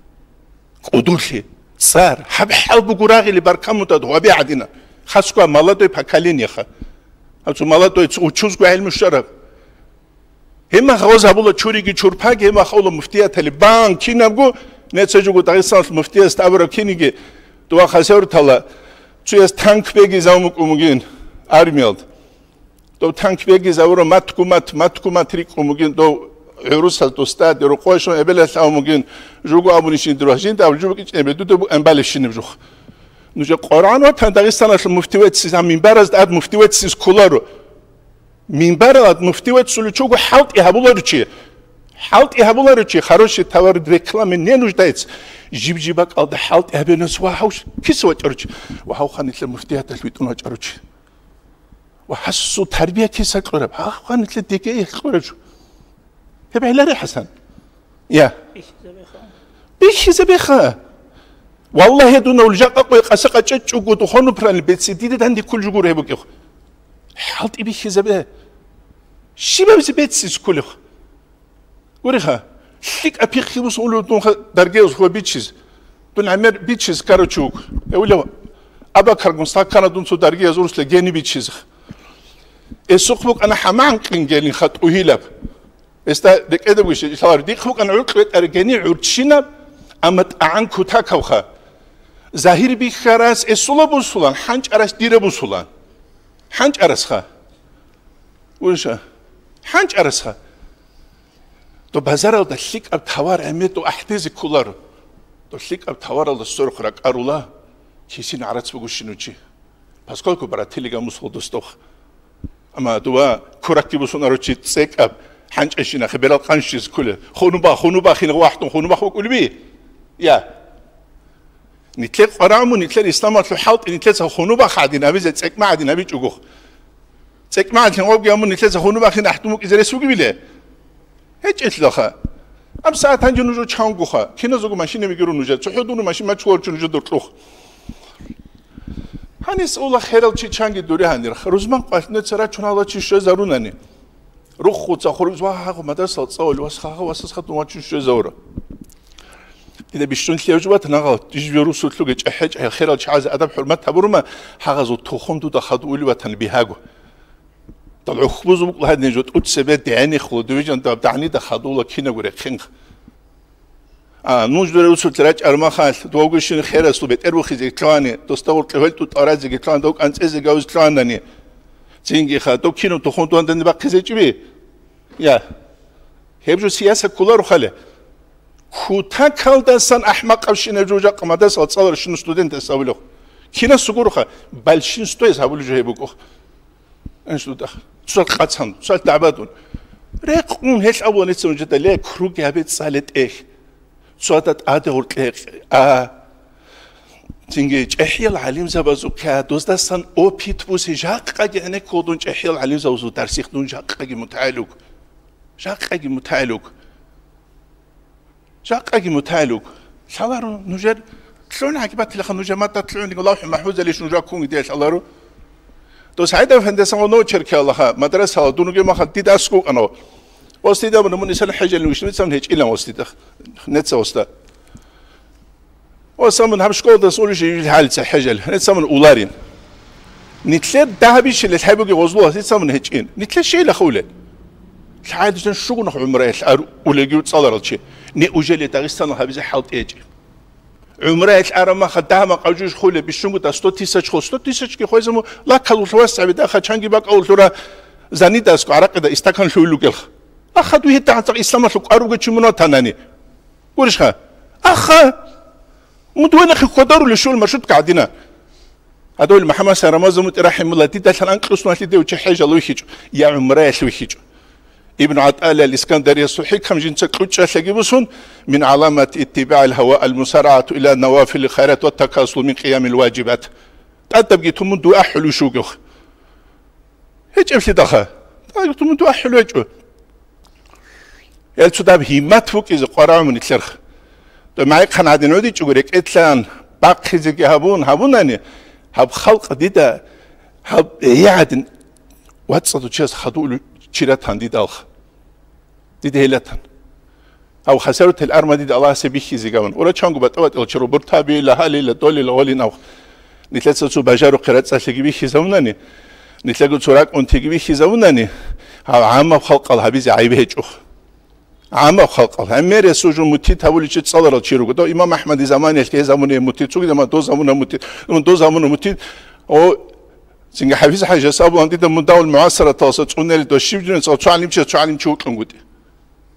кӀудулъи, цӀар, гьаб хӀал буго рагъили баркамутад гьабе гӀадина. Хасго молодой поколениеха. Гьаб цо молодой, цо учузго гӀелму щвараб. Гьебмах гъоз гьабула чуриги чурпаги, гьебмах гьабула муфтиятали бан кинабго, нецаджуго Дагъистаналъ муфтияс абураб киниги, дова хасавртала цуяс танк бегизавун букӀун бугин армиялда. Дов танк бегизавура матгу-мат, матгу-мат рикӀкӀун бугин, дов гӀурусаз дустаде рукъойшун эбелалъ авун бугин, жуго абунищин диру гьажин, дав жуго кӀичӀебе дуда бу эмбалищинеб жух. Нужа Къуръан ватан Дагъистаналъ муфтивецци, а минбаразда ад муфтивецци кколаро. Минбаралад муфтивет суличуго хӀалтӀи гьабуларичи. ХӀалтӀи гьабуларичи, хороший товар в рекламе не нуждается. Жиб-жиб бакӀалда хӀалтӀи гьабинас ва гьав киса вачӀаручи. Ва гьав ханилъа муфтияталъ витӀун вачӀаручи. Ва гьасу тарбия киса кьураб? Гьав ханилъа деге кьураб жо. Гьеб гӀеларе, ХӀасан? Я. Бихьизабеха. Валлагьи, дуна улжакъа къой къаса къачӀа чӀугу духону прани беци диде данде ккул жугур гьеб букӀев. ХӀалтӀи бихьизабе. Щибабизе бецис ккулев? Гуриха, лъикӀа пихъи бусун улев дунха даргияз хва бичиз. Дун гӀемер бичиз каручуг. Эвлев, абакаргун стакана дун цо даргияз урусла гени бичиз. Эсухъ букӀана хӀаман къин гелин хатӀу гьилаб. Эсда рекӀедаб гуш, ишалар дихъ букӀана гӀуркь ветӀар гени гӀурччинаб, амма тӀагӀан кутакавха. Загьир бихьарас эсула бусулан, хӀанчӀарас дира бусулан. ХӀанчӀарасха. Уша. ХӀанчӀарасха. Доб базаралда лъикӀаб товар гӀемер дов ахӀдезе кколаро. Дов лъикӀаб товаралда сорухъ ракӀарула, кисин гӀарац бугущин учи. Поскольку барателига мусул достох. Амма дова куракки бусунаручи цӀекӀаб, хӀанчӀайщинахъе берал къанщиз кколе. Хунуба, хунуба, хин вахтун хунубахъ букӀулеби? Я. Нитлъе къвараму, нитлъер исламалъул хӀалтӀи, нитлъеца хунубахъ гӀадин абизе цӀекӀма гӀадин абичӀугухъ. ЦӀекӀмагӀалъин гъобги амун нилъеца хунубахъин ахӀдумукӀизе рес бугебиле? ГьечӀелъидалха. Аб сагӀат гьанже нуж чангуха. Киназего машинаби гуро нужер. ЦохӀо дуну машин мачгъорчу нужер дуркьух. Гьанис ула херал чи чанги дуре гьанир. Рузман къвалънеца рачун гьала чи щвезарунани. Руххуца хургз ва гьагъу мадрасал цӀавали вас хагъа васас хатун вачун щвезавра. Дида бищун лъев жубат нагъал, диж вирусулъуги чӀехӀе-чӀехӀе херал чагӀазе адаб-хӀурмат гьабурума, гьагъазул тухум дуда хадув ули ватани бигьаго. Дал гӀухбузул букӀла гьадин жо тӀуцебе дегӀенихъула, дивижан даб дагӀнида хадула кинаго рехъинха. А, нуж дуре русулъ рачӀар махалъ, довгущин херасул бетӀер бухизе итлъани, доста гъуркьи гьвел тӀутӀаразеги итлъан, дов кӀанцӀезе гавз итлъанани. Цинги ха, дов кинав тухум дугьан данде бахъизе чӀиби? Я. Гьеб жо сияса кколаро хъале. Кутакалдасан ахӀмакъабщинаб жо жакъа мадрасала цӀаларщинал студентас абулев. Кинас гуроха, большинствояс гьабулеб жо гьеб букӀо. Институтах. Цал къацан, цал дагӀбадун. Рекъун гьел абула нецин жида ле, круги гьабе цале тӀехь. Цода тӀаде гъуркье, а, цинги чӀехӀиял гӀалимзабазухъе, доздасан опит бусе, жакъаги гӀенеккулдун чӀехӀиял гӀалимзабазул дарсихъ дун жакъаги мутагӀилуг. Жакъаги мутагӀилуг. Жакъаги мутагӀилуг. Лъаларо нужер лъун гӀагибатилаха нужер мадат лъугӀунги лавхӀи махӀфузалищ нужа ккунги дие лъаларо. Дос гьайда фендесан ва ночерки Аллаха, мадрасала дунуги маха дида аскӀукӀанав. Осдида мун, мун исан хӀежалин вишнуцан гьечӀилан осдида. Неца оста. Оса мун гьаб школдас улищ ил хӀалица хӀежал. Неца мун уларин. Нилъер дагьабищали лъай бугеб гъозлугьас дица мун гьечӀин. Нилъер щейила хъулел. ЛъагӀалдасан щугунахъ гӀумраялъ ар улаги цӀаларал чи. Неужели Дагъистанал гьабизе хӀалтӀи гьечӀеб? ГӀумраялъ араб маха дагьа-макъав жуж хъулеб бищунго да сто тысяч хъул. Сто тысячги хвезаму лакалулъ васаби дахъа чанги бакӀавулъура занидасго гӀаракъида истакан лъугьулел гелха. Ахадуй гьетта гӀацӀа исламалъул кӀвар ругечи мун ватанани. Гурищха? Аха! Мун дугьанахъе хьвадарули щул маршрутка гӀадина. Адавли МухӀаммад Сарамаза мутӀи рахӀимулла дидалъан анкьусмалъи дев чи хӀежал вихьичӀо, я гӀумраялъ вихьичӀо. Ибн ГӀатӀалиял Искандариясул хӀикам жинца кьучӀалъаги бусун, мин гӀаламат иттибагӀил гьава ал-мусарагӀату ила навафили хайрат ва такасул мин къиямил важибат. ТӀадабги тумун дугӀа хӀулуш вугев. ГьечӀеблъидалха. ТӀадабги тумун дугӀа хӀулу гьечӀо. Гьел цо даб гьиммат букӀизе къварагӀун нилъерха. То магӀихъан гӀадин гӀодичӀого рекӀелъан, бахъизеги гьабун, гьабунани, гьаб халкъ дида, гьаб гӀей гӀадин вацӀцӀадул чияс хадув чи ратан дида алха. Дида гьелатан. Гьав хасарутел арма дида Аллагьасе бихьизе гаван. Ура чанго батӀа-батӀила чи рубуртабила, гьалила, долила, гъолин авх. Нилъеца цо бажарухъе рацӀцӀалъиги бихьизавунани, нилъего цо ракӀунтиги бихьизавунани, гьав гӀаммаб халкъал гьабизе гӀайиб гьечӀо. ГӀаммаб халкъал. Гьаммересул жо мутит гьабуличи цӀаларал чи руго. Дов имам АхӀмади заманиялъ гьезамуне мутит, цугидама дозамуна мутит, дозамуна мутит. О, цинги ХӀафиз ХӀажас абулан дида мун давул мугӀасараталса цӀунели дос щиб жуне цӀал цо гӀалимчияс цо гӀалимчи вукьунгутӀи.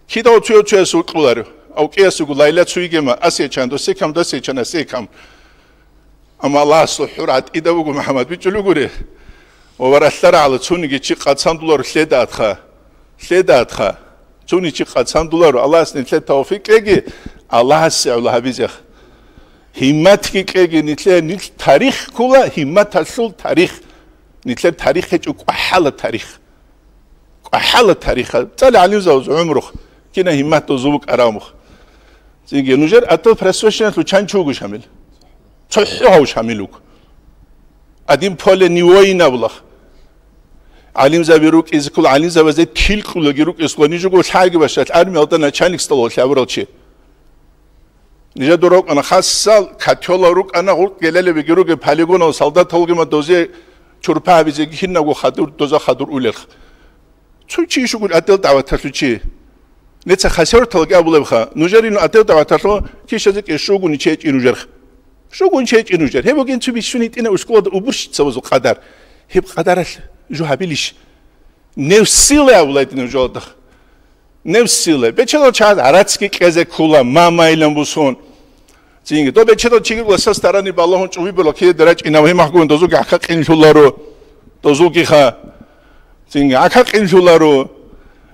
Кидав цуяв цуяс вукьуларо. Авкьиясего лайла цуйигема асечан, досекам, досечан, асекам. Амма Аллагьасул хӀур гӀатӀида буго, МухӀаммад, бичӀчӀулев гури. Ва варалъарагӀла цуниги чи къацандуларо лъеда атха. Лъеда атха. Цуни чи къацандуларо. Аллагьас нилъе тавфикъ кьеги, Аллагьасе гӀула гьабизех. Гьимматги кьеги нилъе, нилъ тарих ккула, гьимматалъул тарих. Нилъер тарих гьечӀо кӀвахӀала тарих. КӀвахӀала тариха, цӀали гӀалимзабаз гӀумрухъ, кина гьиммат дозул букӀарамухъ. Цинги нужер атал просвещенлъу чан чи вуго шамил? ЦохӀо гьав шамил вуго. Один поле не воина булах. ГӀалимзаби рукӀизе ккола, гӀалимзабазе килкьулаги рукӀизе ккола, нижего лъаги башалъ армиялда начальник столовалъ абурал чи. Нижеда рукӀана хасал, котёлал рукӀана, гъуркь гелелебиги ругеб полигонал солдаталги ма дозе чурпа гьабизеги кинабго хадур, доза хадур улелха. Цо чи щугун ател даваталъу чи. Неца хасерталги абулебха, нужерин ател даваталъу кишазе кӀе щугун чечӀи нужерха. Щугун чечӀи нужер. Гьеб бугин цо бищун гьитӀина ускулада убурщицабазул къадар. Гьеб къадаралъ жо гьабилищ? Нефсила авлайтина жолдах. Нефсила. Бечедал чагӀаз гӀарацги кьезе ккула, мамайилан бусун. Цинги. До бечедал чиги ласас тарани балагьун чӀуби була киде дарачӀинав гьимахгун дозуги гӀака къинлъуларо. Дозугиха. Цинги. ГӀака къинлъуларо.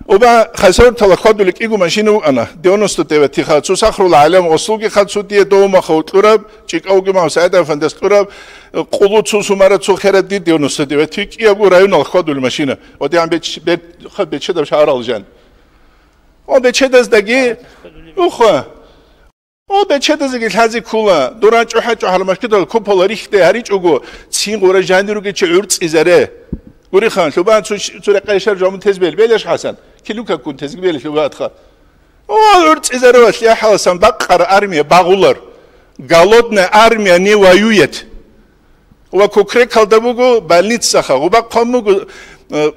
Оба хасавуртала хьвадули кӀиго машина вукӀана. Девяносто девятиха. Цо сахрула гӀалам осулгиха цо дие довмаха вукьураб, чӀикӀавги мав Саид Афандес кьураб, къулу цо сумара цо хера ди девяносто девять. КӀиябго районал хьвадули машина. Одигьан беч-, бер-, ха бечедаб шагьарал жан. О бечедаздаги, уха. О бечедаздаги лъази ккула. Дура чӀухӀа-чӀухӀал машкидал купола рихьде гьаричӀого, цин гъура жани ругечи гӀурцӀизаре. Гурихан, лъуба цу-, цу рекъа ишар жамун тез бел, белеш ХӀасан. Килука ккун тезги бел лъуба атха. О, гӀурцӀизаре ва лъяхӀаласан бакъара армия багъулар. Голодная армия не воюет. Ва кукрекалда буго больницаха, гъуба хъван буго, э,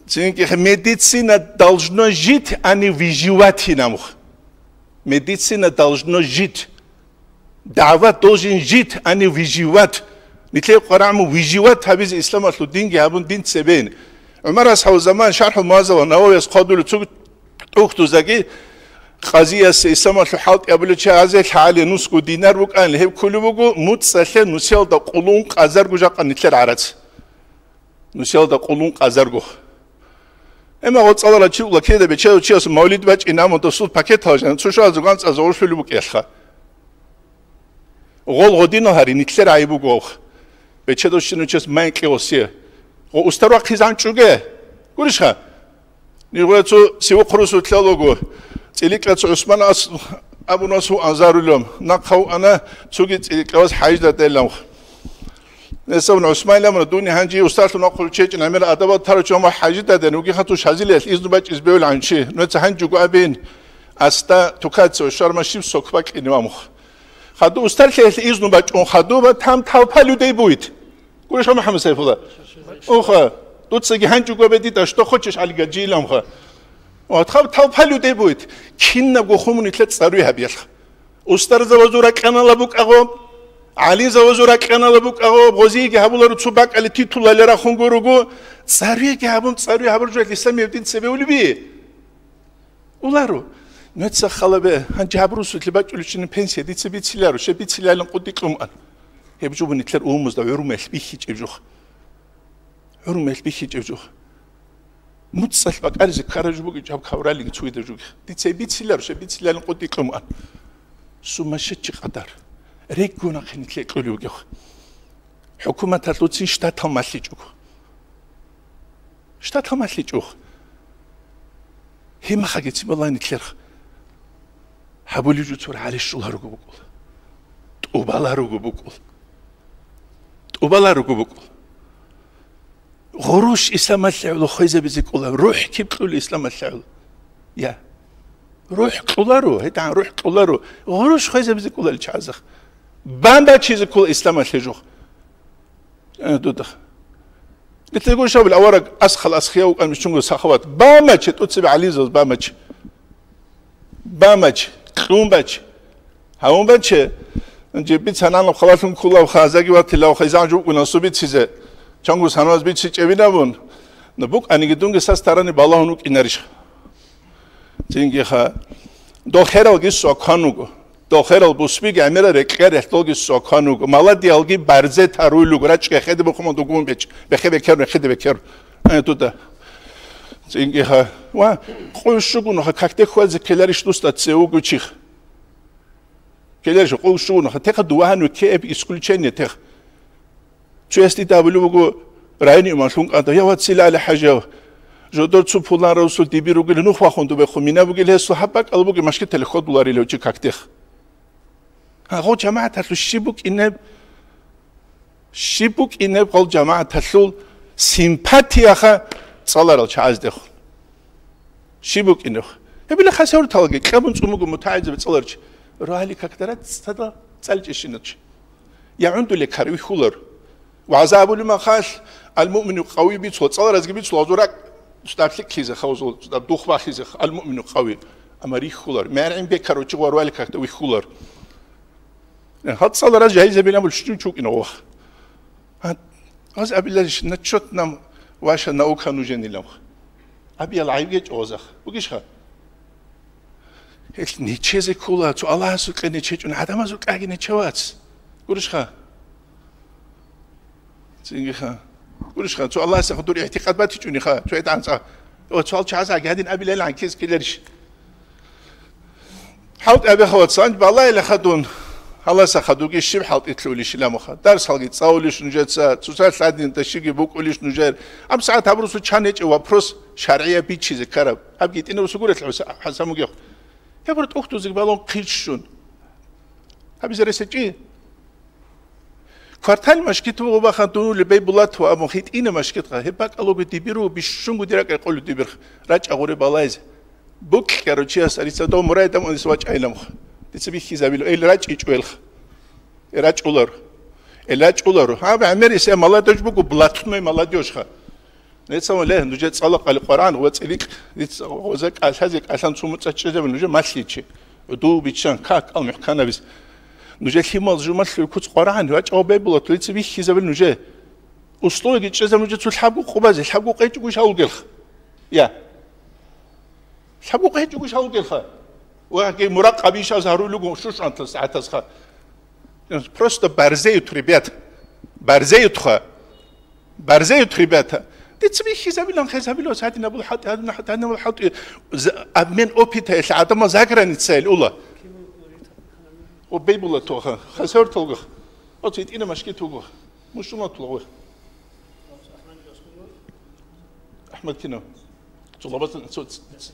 цинги медицина должно жить, а не выживать инамух. Медицина должно жить. Дагьват должен жить, а не выживать. Нилъер къварагӀму выживать гьабизе исламалъул динги гьабун дин цебейин. ГӀумар асхӀабу заман шархӀул мугьаззаба Нававияс хъвадулев цуг тӀухьдузаги къазиясе исламалъул хӀалтӀи абулев чи гьазе лъагӀале нусго динар букӀанил гьеб кколев вуго, муцӀалъе нусиялда къулун къазарго жакъа нилъер гӀарац. Нусиялда къулун къазарго. Эмма гъоцӀалара чи ула кида бечедав чияс мавлид бачӀин амун досул пакетал жан цо шугьазул ганцӀаза гъуршули букӀелха. Гъол гъодинал гьари, нилъер гӀайиб буго. Бечедовщину чес май кье осие. Гъо устар вахъизан чӀуге. Гурищха? Нигъуя цо сивухъ русутлъа луго. ЦӀиликӀа цо ГӀусман ас-, абун ас гьу анзарулем. Нахъав ана цуги цӀиликӀавас хӀайжда делам. Несавун ГӀусман ламуна дуни гьанжи устарлъун вахъул чечӀин гӀемер адабал таручи гьама хӀайжда ден. Уги хату шазилиялъ изну бачӀиз бевлгӀанчи. Нуца гьанжуго абин. Аста тукаца шарма шив сокба кьинивамух. Хаду устарлъиялъ изну бачӀун хадуба там талпа людей будет. Душа МухӀаммад Сайфулла. Уха, дуцаги гьанчӀого бедида, что хочешь, Али Гаджи иламха. Вот, хаб талпа людей будет. Кинабго хумун итлъа цӀаруй гьабиялъ. Устарзавазул ракьанала букӀагъо, гӀалимзавазул ракьанала букӀагъо, гъозиеги гьабуларо цо бакӀали титулали рахун гуруго, цӀаруеги гьабун, цӀаруе гьабуржуялъ исламияб дин цебе улеби? Уларо. Меца халабе, гьанже гьаб русулъе бачӀуличӀин пенсия дица бициларо, щай бицилалин къуддикьуман. Гьеб жубун итлъар умумузда гӀурумелъ бихьичӀеб жух. ГӀурумелъ бихьичӀеб жух. МуцӀалъ бакӀаризе ккараб жо бугеб жаб кавралиги цугидаб жуги. Дица бициларо, щай бицилалин къуддикьуман. Сумасшедший къадар. Реггунахъе нитлъе кьулев вугев. ХӀукуматалъуцин штатал малъичӀого. Штатал малъичӀого. Гьимахъаги цибалай нитлъерх. Гьабулев жо цо рагӀалищ щуларуго букӀул. ТӀубаларуго букӀул. ТӀубаларуго букӀул. Гъурущ исламалъе гӀоло хвезабизе кӀула. РухӀ киб кьула исламалъе гӀоло? Я. РухӀ кьуларо, гьедигӀан рухӀ кьуларо. Гъурущ хвезабизе кӀула ил чагӀазах. Бан бачизе ккола исламалъе жух. Э, дуда. Нилъер гурищ абулеб авараг асхъал асхияв вукӀан миччунго сахават. Бан баче, тӀоцебе гӀалимзабаз бан баче. Бан баче, кьун баче. Гьавун баче. Жиб бицананаб халалъун кколаб хазаги ватилав хайзан жукӀуна субицизе. Чангу санаваз бицичӀебинабун. Ну, букӀаниги дунги сас тарани балагьун вукӀинарищ? Цинги ха. Дол хералги сокан вуго. Дол херал бусбиги гӀемера рекьяр рехтолги сокан вуго. Маладиялги барзе таруй луго. РачӀ гехеде бухъумал дугун беч. Бехе бекер, бехеде бекер. Э, туда. Цинги ха. Ва къуй щугун ха, как те хвазе келарищ дуста це вуго чих. Келарищ къуй щугун ха. Теха дувагьан векеэб исключение тех. Цоясде абулеб буго, райони имамлъун къада: «Я, вацил ГӀали-хӀажав, жодор цо пулан росул диби ругел нух вахун дубехъу мина бугел гьесул гьаб бакӀал бугел машгитали ходуларилев чи как тех». Гьагъо жамагӀаталъул щиб букӀинеб, щиб букӀинеб гъол жамагӀаталъул симпатияха цӀаларал чагӀаздехун? Щиб букӀинеб? Гьебила хасавруталаги кьабун цӀумуго мутагӀилзаби цӀаларчи. Рагьали какдара цадал цӀалчӀищиначи. Я гӀундуле кар вихьулар. ВагӀза абулеб махалъ, ал-муъмину къавий бицула, цӀаларазги бицула, гьазул ракӀ цӀадаб лъикӀлъизе, гьазул цӀадаб дух бахизе, ал-муъмину къавий. Амма рихьулар. МагӀрин бекарав чи ва рагьали какда вихьулар. Гьал цӀалараз жагьилзабилан бул щучӀукӀина вах. Гьа, гьаз абиларищ, на чёт нам ваша наука нужен илан. Абиял гӀайбгечӀо гъозах. Бугищха? Гьел нечезе ккола, цо Аллагьасукьа нечечӀун, гӀадамазукьаги нечевац. Гурищха? Цинги ха. Гурищха, цо Аллагьасда хадур игӀтикъад батичӀуни ха, цо гьетӀанцӀа. О, цо алчагӀаз гьадин абилайилан кез ккеларищ? ХӀалтӀи абе хавацан балайла хадун. Гьаласа хадуги щиб хӀалтӀи лъулищ иламуха? Дарсалги цӀалулищ нужеца, цоцал лъадин дашиги букӀулищ нужер? Ам сагӀат гьабурусу чан гьечӀев вопрос шаргӀияб бичизе ккараб. Гьабги тӀинаб сукурелъ хӀуса-, хӀасамугев. Я бур тӀухьдузиг балун хъилщун. Гьабизе ресечӀи. Квартал машгит вуго бахан дунули бей Булатова абун хитӀина машгитха. Гьеб бакӀалуго дибиру бищунго диракӀай къолю дибирх. РачӀа гъуре балайзе. БукӀ кьаручияс арица дов мурай дам унис вачӀайламх. Дица бихьизабил эл рачӀичӀуелх. Э рачӀулар. Э рачӀулар. Гьаб гӀемер исе молодёжь буго, блатной молодёжьха. Нецаван ле, нужер цӀалакъали Къуръан ва цӀиликъ, дица гъоза кӀалъазе кӀалъан цумуцӀа чӀезабил нужер малъичи. ГӀуду биччан, как ал мухӀканабиз. Нужер лъимал жумалъуй куц Къуръан ва чӀавбай була, турица вихьизабил нужер. Условиги чӀезаб нужер цу лъабгу къубазе, лъабгу къечӀугу шалгелх. Я. Лъабгу къечӀугу шалгелха. Ва гей муракъабиш аз гьарулугу шуш антас гӀатасха. Просто борзеют, ребят. Борзеют ха. Борзеют, ребята. Дица бихьизабилан хезабилос гьадинабул хӀалтӀи, гьадина-, гьадинабул хӀалтӀи, з-, обмен опытаялъ гӀадамал заграницаялъ ула. О, бей була тоха. Хасавар толгах. О, цитӀина машки тугах. Мушула тулагъух. Ахмад кино. Цулабатан цо-, ц-, ц-,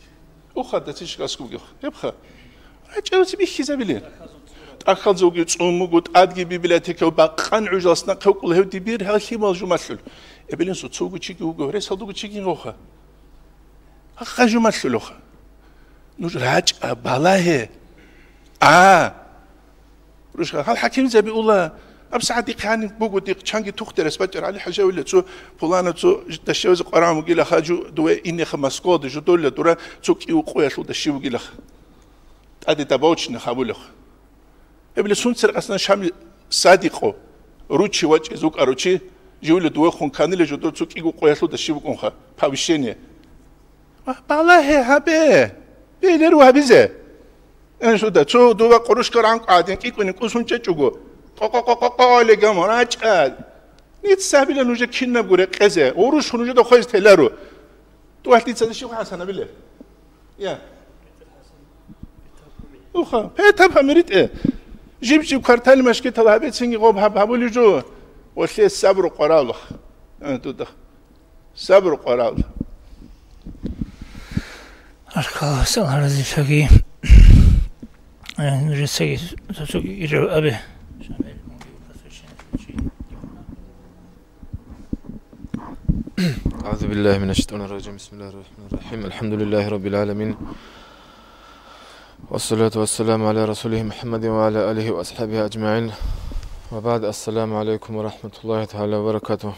уха, дациш аскуги. Гьебха. РачӀаруси бихьизабили. ТӀахьалзавги цӀумугу, тӀадги библиотека, бакъан гӀужалсна хъевкӀул гьев дибир, гьал лъимал жумалъул. Эбелин суцулгу чиги вуго, ресалдугу чиги гъоха. Ахъа жумалъулуха. Нуж рачӀа, балагье. А! Рушха, гьал хӀакимзаби ула, Аб сагӀат дихъ гьаниб буго дихъ чанги тухтарас бачӀар ГӀали-хӀажи абила, цо пулана цо дашевазе къварагӀун вугила хажу, дуе инеха Москваде жодолла дура цо кӀиго къоялъул дашив вугилаха. ТӀаде дабавчина хабулех. Гьебли сунцер къасан Шами Садикъо, ручи вачӀиз вукӀаручи, живли дуехун каниле жодор цо кӀиго къоялъул дашив вукӀунха, повышение. Ва балагье гьабе, белеру гьабизе. Эн шуда, цо дова къурушкар гӀанкӀ гӀадин кӀикӀуни кӀусун чӀечӀого, къо-къо-къо-къо-къо легам рачӀа. Ниц сабила нужа кинабго рекъезе, гъурущ нужеда хвез теларо. ТӀугьалъ дица дашив хӀасан абиле. Я. Уха, петаб гьамиритӀе. Жиб-жиб квартал машкитал гьабецинги гъоб гьаб гьабулев жо. Олъе сабру къваралах. Э, дуда. Сабру къварал. Аркала саларазилъаги, э, нужецаги цоцоги ирав абе. أعوذ بالله من الشيطان الرجيم. بسم الله الرحمن الرحيم. الحمد لله رب العالمين. والصلاة والسلام على رسوله محمد وعلى آله وأصحابه أجمعين. وبعد، السلام عليكم ورحمة الله تعالى وبركاته.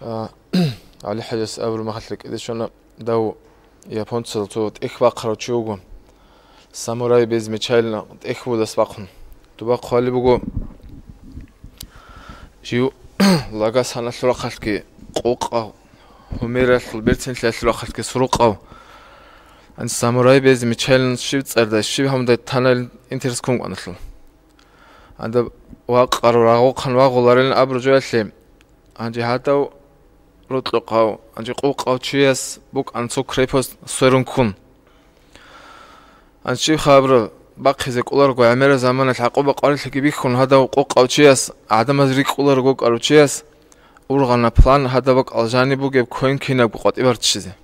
А, ГӀали-хӀажас абураб мехалъ рекӀеде щвана, дав японцал цо тӀехь бахъарав чи вуго. Самурай без меча илан тӀехь вудас бахъун. Дуба хъвалеб буго, жив Лагосаналъул рахъалъги къокъав, Гьумералъул берцинлъиялъул рахъалъги сурукъав. Гьанже самурай без меча илан щиб цӀардай, щиб гьамдай танайилан интерес ккун кӀваналъул. Гьадаб вакъарав рагъухъан вагъуларилан абураб жоялъе, гьанже гьадав рокьукъав, гьанже къокъав чияс букӀана цо крепость сверун ккун. Гьанже щиб хабар бахъизе кӀоларого гӀемераб заманалъ гӀакъуба къварилъиги бихьун, гьадав къокъав чияс, гӀадамаз рикӀкӀуларого вукӀарав чияс ургъана план гьадаб бакӀал жаниб бугеб квен кинабго къватӀибе баччизе.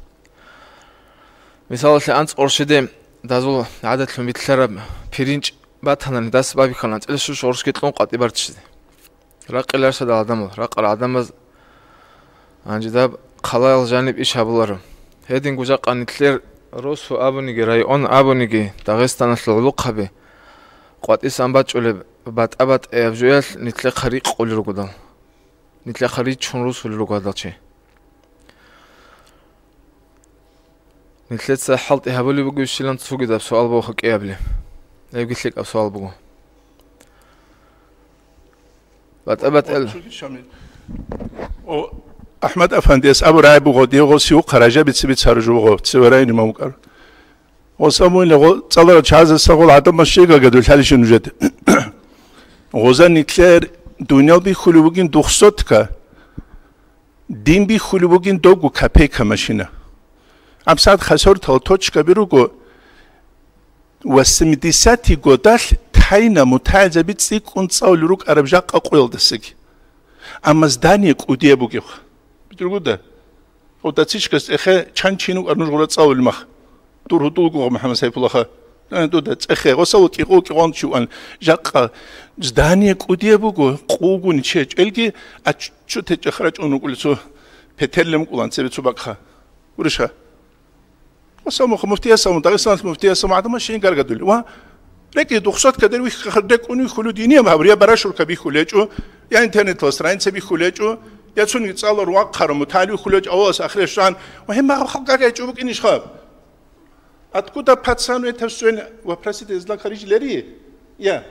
Мисалалъе, анцӀ къуршиде дазул гӀадатлъун битӀараб пиринчӀ батанани дас бабихьана анцӀила щущ гъурущги кьун къватӀибе баччизе. Ракъиларищ гьадал гӀадамал, ракъал гӀадамаз гьанже даб хъалаял жаниб иш гьабуларо. Гьединго жакъа нилъер росу абуниги, район абуниги, Дагъистаналъул гӀолохъаби къватӀисан бачӀунеб батӀа-батӀияб жоялъ нилъехъа рикъулел ругодал, нилъехъа ричун русулел руго гьадал чи. Нилъеца хӀалтӀи гьабулеб бугебщинаб цогидаб суал буго кьеяблъи. Гьебги лъикӀаб суал буго. БатӀа-батӀал. О, АхӀмад Афандияс абурай буго, дие гъосиухъа ражабица бицару жуго, цеварайни мавкӀар. Гъос абуйла, гъо-, цӀаларал чагӀазаса гъол гӀадамал щегагадулъалищин нужеда. Гъоза нилъер дуниял бихьулеб бугин духсотка. Дин бихьулеб бугин дого копейка машина. ГьабсагӀат хасартал точкаби руго, восьмидесятый годалъ тайна мутагӀилзаби цӀикӀкӀун цӀалулел рукӀараб жакъа къоялдасаги. Амма здание кӀудияб бугебха. БитӀргуда, гъо дацичкас цӀехе чан чин вукӀар нуж гъура цӀалулел мах. Дур гьудулго, МухӀаммад Сайпулаха. Э, дуда цӀехе, гъосал кӀикъо-кӀикъон чи ван. Жакъа здание кӀудияб буго, къугун чечӀелги, а чу-, чу течӀех рачӀун рукӀули цо петерлем кӀулан цебе цо бакӀха. Гуриша. Гъосал мух-, муфтияс абун, Дагъистаналъ муфтияс абун, гӀадамал щин гаргадули. Ва рекӀи духсотка дер вихьа-, рекӀун вихьулу динияб гьаб, я барашурка бихьулечӀо, я интернетла страница бихьулечӀо, я цунги цӀалар вахъару мутагӀил вихьулечӀо, Аллагьас ахират щван, ва гьеб магӀу халкъ гӀечӀо букӀинищха? Откуда пацану это всё вопросить из лакарич лери? Я.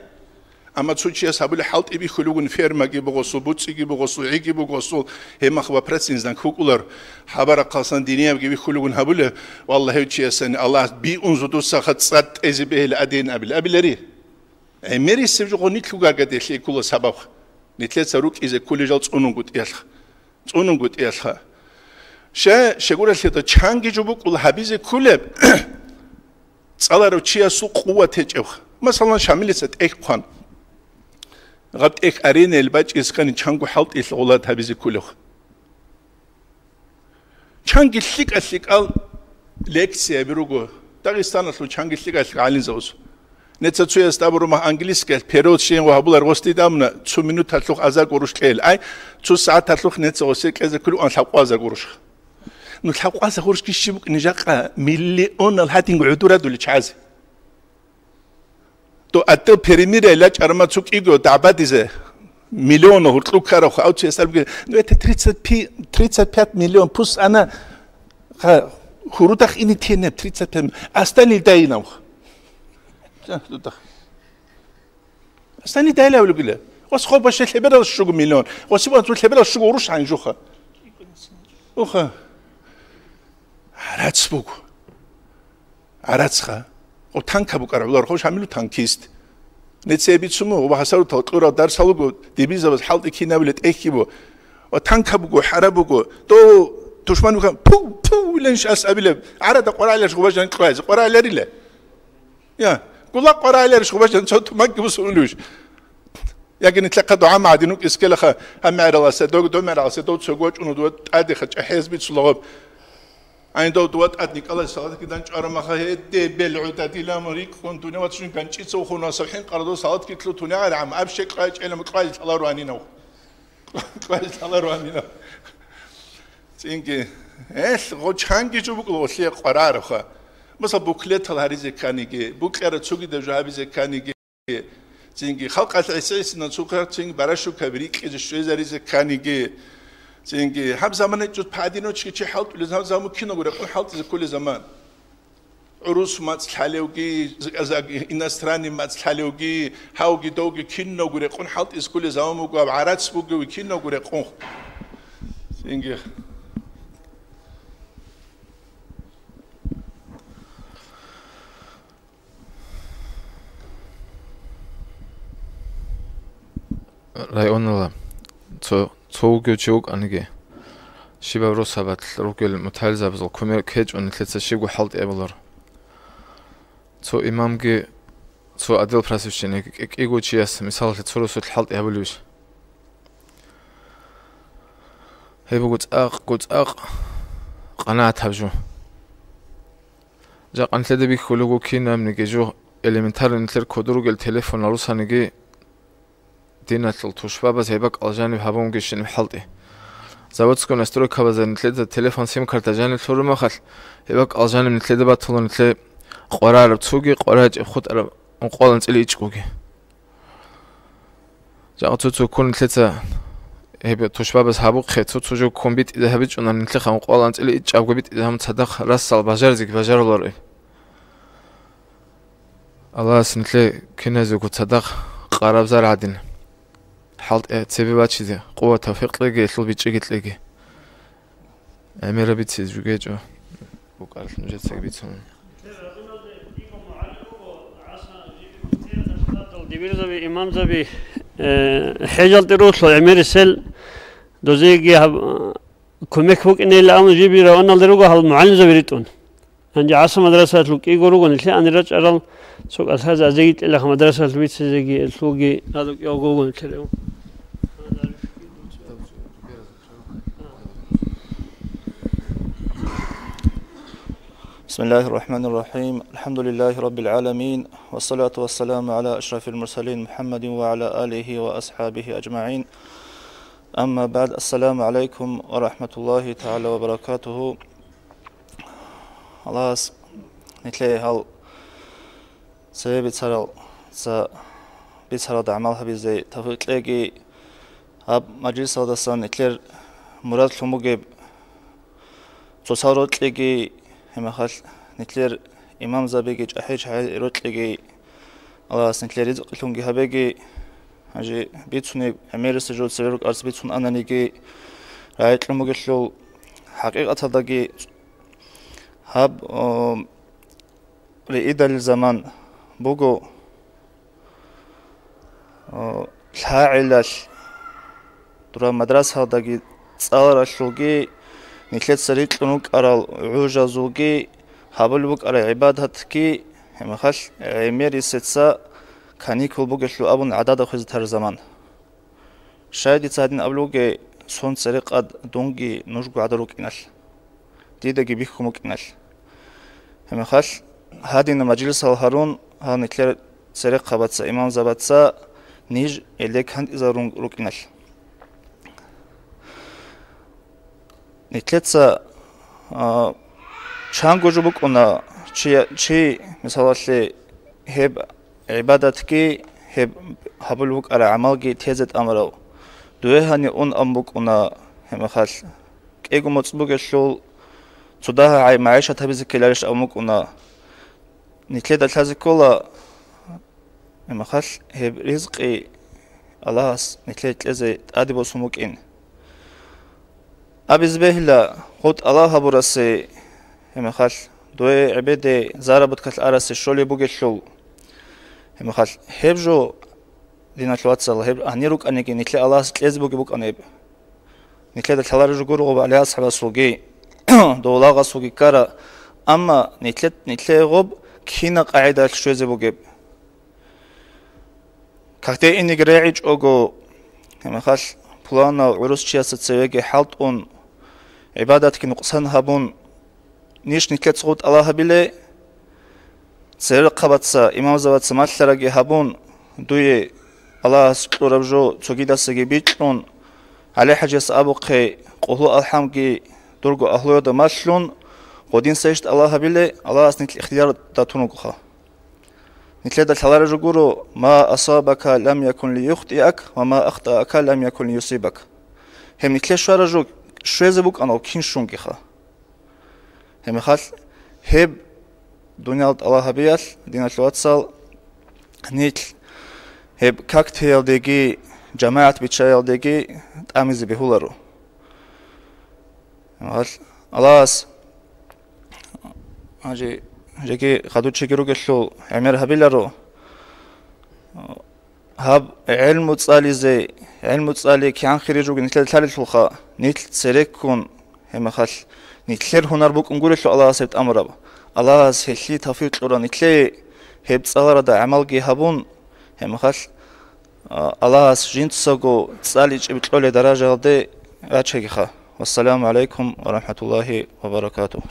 Амма цо чияс гьабули хӀалтӀи бихьулугун фермаги бугосул, буцӀиги бугосул, гӀиги бугосул, гьеб мах вопрос инзан кукӀулар. Хабарахъалсан диниябги бихьулугун гьабули, валлагь, гьев чиясани Аллагьас биун зудусаха цӀад тӀезе бегьил адин абил, абилари. ГӀемерисев жо гъо нилъ угаргаде лъикӀула сабаб. Нилъеца рукӀизе ккулел жал цӀунунгутӀиялъ. ЦӀунунгутӀиялъха. Ще, щегуралъеда чанги жо букӀула гьабизе ккулеб, цӀаларав чиясул къуват гьечӀебха. Масалан, Шамилица тӀехь хъван. Гъаб тӀехь аренаял бачӀискани чанго хӀалтӀилъ гъулат гьабизе ккулевха. Чанги лъикӀа-лъикӀал лекцияби руго. Дагъистаналъул чанги лъикӀа-лъикӀал гӀалимзабаз. Неца цояс абуру мах английскиялъ перевод щенго гьабулар гъосде дамуна, цо минуталъухъ азар гъурущ кьел. Ай, цо сагӀаталъухъ неца гъосие кьезе кколеван лъабкъо азар гъурущха. Ну, лъабкъо азар гъурущги щиб букӀине жакъа миллионал гьадин гӀодорадули чагӀазе. То отдел перемирия лачӀарма цо кӀиго дагӀбадизе миллион гьуркьу ккарав хавчияс абги, ну, это тридцать пять, тридцать пять миллион, пусть она, ха, хурудах ини тенеб, тридцать пять, остальные даинав. Остальные дайла авлугила. Ос хо баше лъеберал щугу миллион. Ос ибан цо лъеберал щугу уруш гьанжуха. Уха. Гьарац буго. Гьарацха. О танка букӀар гӀолар, хош гьамилу танкист. Неце бицумо, ва хасару талкьура дарсалуго, дибизабаз хӀалтӀи кинабиле тӀехьибо. Ва танка буго, хӀара буго. То тушман буган, пу, пу, ленш ас абилеб. Гьарада къваралаш гъубажан кьвайз, къвараларила. Я, гула къваралараш гъубажан цо туманки бусулуш. Яги нилъехъа дугӀа магӀдин вукӀис ккелаха, гьаб мегӀераласе, дог, дов мегӀераласе, дов цого вачӀуну, дова тӀадеха чӀахӀез бицулагъаб. Гьанив дов дова тӀад Николай салатги данчӀварамаха, гьедде белгӀуда дила мун рикӀкӀун, дуне ватшин ганчӀица ухун васав хӀинкъарадов салатги лъутун гӀарагӀам, аб щекълъай чӀела мукълай лъалару гьанинав. Кьвай лъалару гьанинав. Цинги, гьелъ гъочанги жо букӀула гъолъие къварарабха. Масал, буклетал гьаризе кканиги, букӀара цогидаб жо гьабизе кканиги, цинги, халкъалъ гӀиси-гӀисина цухъа цинги барашукаби рикӀкӀизе щвезаризе кканиги, цинги, гьаб замана чӀут падиночги чи хӀалтӀулез, гьаб заман киного рекъон хӀалтӀизе кколел заман. ГӀурус мацӀ лъалевги, з-, з-, иностранный мацӀ лъалевги, гьавги довги кинавго рекъон хӀалтӀизе кколел заман буго, гьаб гӀарац бугеви кинавго рекъон. Цинги. Районала цо, цо вугев чи вукӀаниги, щибаб росабалъ ругел мутагӀилзабазул кумек гьечӀо, нилъеца щибго хӀалтӀи абуларо. Цо имамги, цо отдел просвещениеги кӀи-, кӀиго чияс, мисалалъе, цо росулъ хӀалтӀи гьабулебищ? Гьеб буго цӀакъго-цӀакъ къанагӀат гьаб жо. Жакъа нилъеда бихьулего кинабниги жо, элементарно нилъер кодор ругел телефонал русаниги, диналъул тушбабаз гьеб бакӀал жаниб гьабунги щиниб хӀалтӀи. Заводской настройкабазда нилъеда телефон сим-карта жаниб лъураб махалъ, гьеб бакӀал жаниб нилъеда батула нилъе къварараб цуги къварачӀеб хутӀараб ункъвал анцӀила ичӀгоги. Жакъа цо-цо ккун нилъеца гьеб тушбабаз гьабухъе, цо-цо жо ккун битӀизе гьабичӀунан нилъехъа ункъвал анцӀила ичӀабго битӀизе гьабун цадахъ расал бажаризеги бажаруларо. Аллагьас нилъе киназего цадахъ къараб зар гӀадин хӀалтӀи цебе бачизе къуват-тавфикъ кьеги, гьелъул бичӀчӀиги кьеги. ГӀемераб бицизе жугечӀо. БукӀаралъ нужецаги бицун. Дибирзаби, имамзаби, э, хӀежалде рулъо гӀемерисел дозиеги гьаб-, кумек букӀинейилан жиб районалде руго гьал мугӀалимзаби ритӀун. Гьанже ГӀаса мадрасалъул кӀиго руго нилъе ани рачӀарал, цо кӀалъазе азеги кьелаха мадрасалъ бицизеги, элъулги гьадаб кӀиго руго нилъер. بسم الله الرحمن الرحيم. الحمد لله رب العالمين. والصلاة والسلام على أشرف المرسلين محمد وعلى آله وأصحابه أجمعين. أما بعد. السلام عليكم ورحمة الله تعالى وبركاته. Аллагьас нилъее гьал цебе бицарал, ца бицаралда гӀамал гьабизе тавфикъ кьеги, гьаб мажлисалдасан нилъер мурадлъун бугеб цоцал рокьиги, гьебмехалъ нилъер имамзабиги чӀахӀи-чӀахӀи рокьиги Аллагьас нилъер ризкъилъунги гьабеги, гьанже бицунеб гӀемерисел жо цебе рукӀарц бицун ананиги, рагӀи кьун бугелъул, хӀакъикъаталдаги гьаб, о, риидалил заман буго, о, лъагӀелалъ Дура мадрасалдаги цӀаларалъулги, нилъеца рикьун рукӀарал гӀужазулги, гьабулеб букӀарай гӀибадатги, гьебмехалъ гӀемерисеца каникул бугелъул абун гӀадада хвезетараб заман. Щай дица гьадин абулеб бугеб, сон церекъад дунги нужго гӀадал рукӀиналъ? Дидаги бихьун букӀиналъ. Гьебмехалъ гьадинаб мажлисал гьарун, гьал нилъер церехъабаца, имамзабаца ниж гьелде кантӀизарун рукӀиналъ. Нилъеца, а, чанго жо букӀуна, чи, чи, мисалалъе, гьеб гӀибадатги, гьеб гьабулеб букӀараб гӀамалги тезе тӀамурав. Дуе гьанив ун абун букӀуна гьеб мехалъ. КӀиго моцӀ бугелъул, цо дагьа гӀай-, магӀишат гьабизе ккеларищ абун букӀуна. Нилъеда лъазе ккола, гьеб мехалъ гьеб ризкъи Аллагьас нилъее кьезе тӀаде босун букӀин. Абизе бегьила, гъутӀ Аллагь гьабурасе, гьеб мехалъ дуе гӀебеде заработкалъ арасе щолеб бугелъул. Гьеб мехалъ гьеб жо, диналъ вацал, гьеб гьанир рукӀаниги, нилъее Аллагьас кьезе бугеб букӀана гьеб. Нилъеда лъалареб жо гуро гъоб ГӀали асхӀабасулги, дов лагъасулги ккара, амма нилъе-, нилъее гъоб кинаб къагӀидаялъ щвезе бугеб? Какде инеги регӀичӀого, гьеб мехалъ пуланав гӀурусчиясда цевеги хӀалтӀун, гӀибадатги нукъсан гьабун, ниж нилъеца гъутӀ Аллагь гьабиле, церехъабаца, имамзабаца малъараги гьабун, дуе Аллагьас кьураб жо цогидасаги бикьун, ГӀали-хӀажияс абухъе къулгьу-алхӀамги дурго агьлуялда малъун, гъодинса иш Аллагь гьабиле, Аллагьас нилъ ихтияр датун ругоха. Нилъеда лъалареб жо гуро: «Ма асабака лам якун лиюхтиак, ва ма ахтаака лам якун лиюсибак». Гьеб нилъе щвараб жо щвезе букӀана кин щунгиха. Гьеб мехалъ гьеб дуниял тӀалаб гьабиялъ, диналъ вацал, нилъ гьеб как теялдеги, жамагӀат биччаялдеги тӀамизе бегьуларо. Гьеб мехалъ Аллагьас Гьанже жеги хадучеги ругелъул гӀемер гьабиларо. Гьаб гӀелму цӀализе, гӀелму цӀали кигӀан хири жугин нилъеда лъалелъулха, нилъ цереккун, гьеб мехалъ, нилъер гьунар букӀун гурелъул Аллагьас гьеб тӀамураб. Аллагьас гьелъие тавфикъ кьура нилъее гьеб цӀаларада гӀамалги гьабун, гьеб мехалъ, Аллагьас жинцаго цӀаличӀеб кьолеб даражаялде рачагиха. Вассаламу гӀалайкум ва рахӀматуллагьи ва баракатугь.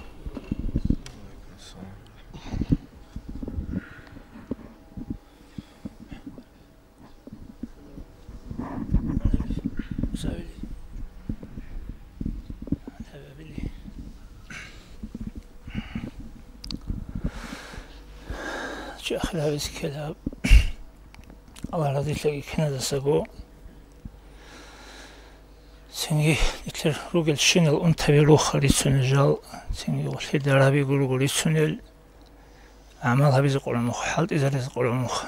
Чи ахир гьабизе ккела. Аллагь разилъаги киназасаго. Цинги нилъер ругел щинал унтаби руха рицунел жал, цинги гъолъида раби гурого рицунел, гӀамал гьабизе къурамуха, хӀалтӀизаризе къурамуха.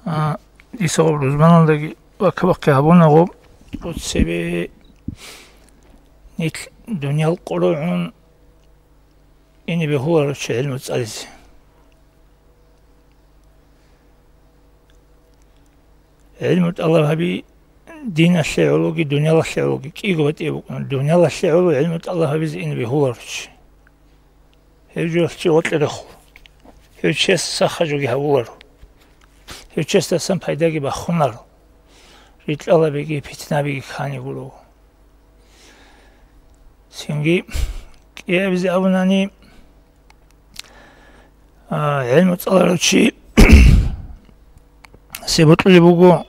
А, дица гъаб рузманалдаги вака-вахъи гьабуна гъаб, цебе нилъ дуниял къорогӀун ине бегьуларо чи гӀилму цӀализе. ГӀилму тӀалаб гьаби диналъе гӀологи, дуниялалъе гӀологи кӀиго батӀияб букӀуна. Дуниялалъе гӀоло гӀилму тӀалаб гьабизе ине бегьуларо чи. Гьев жо чи гъоркье рехула. Гьев чияс сахаб жоги гьавуларо. Гьев чиясдасан пайдаги бахунаро. Рикьалабиги, питнабиги ккани гуро. Цинги кӀиабизе абунани, а, гӀелму цӀаларав чи се бокьулеб буго,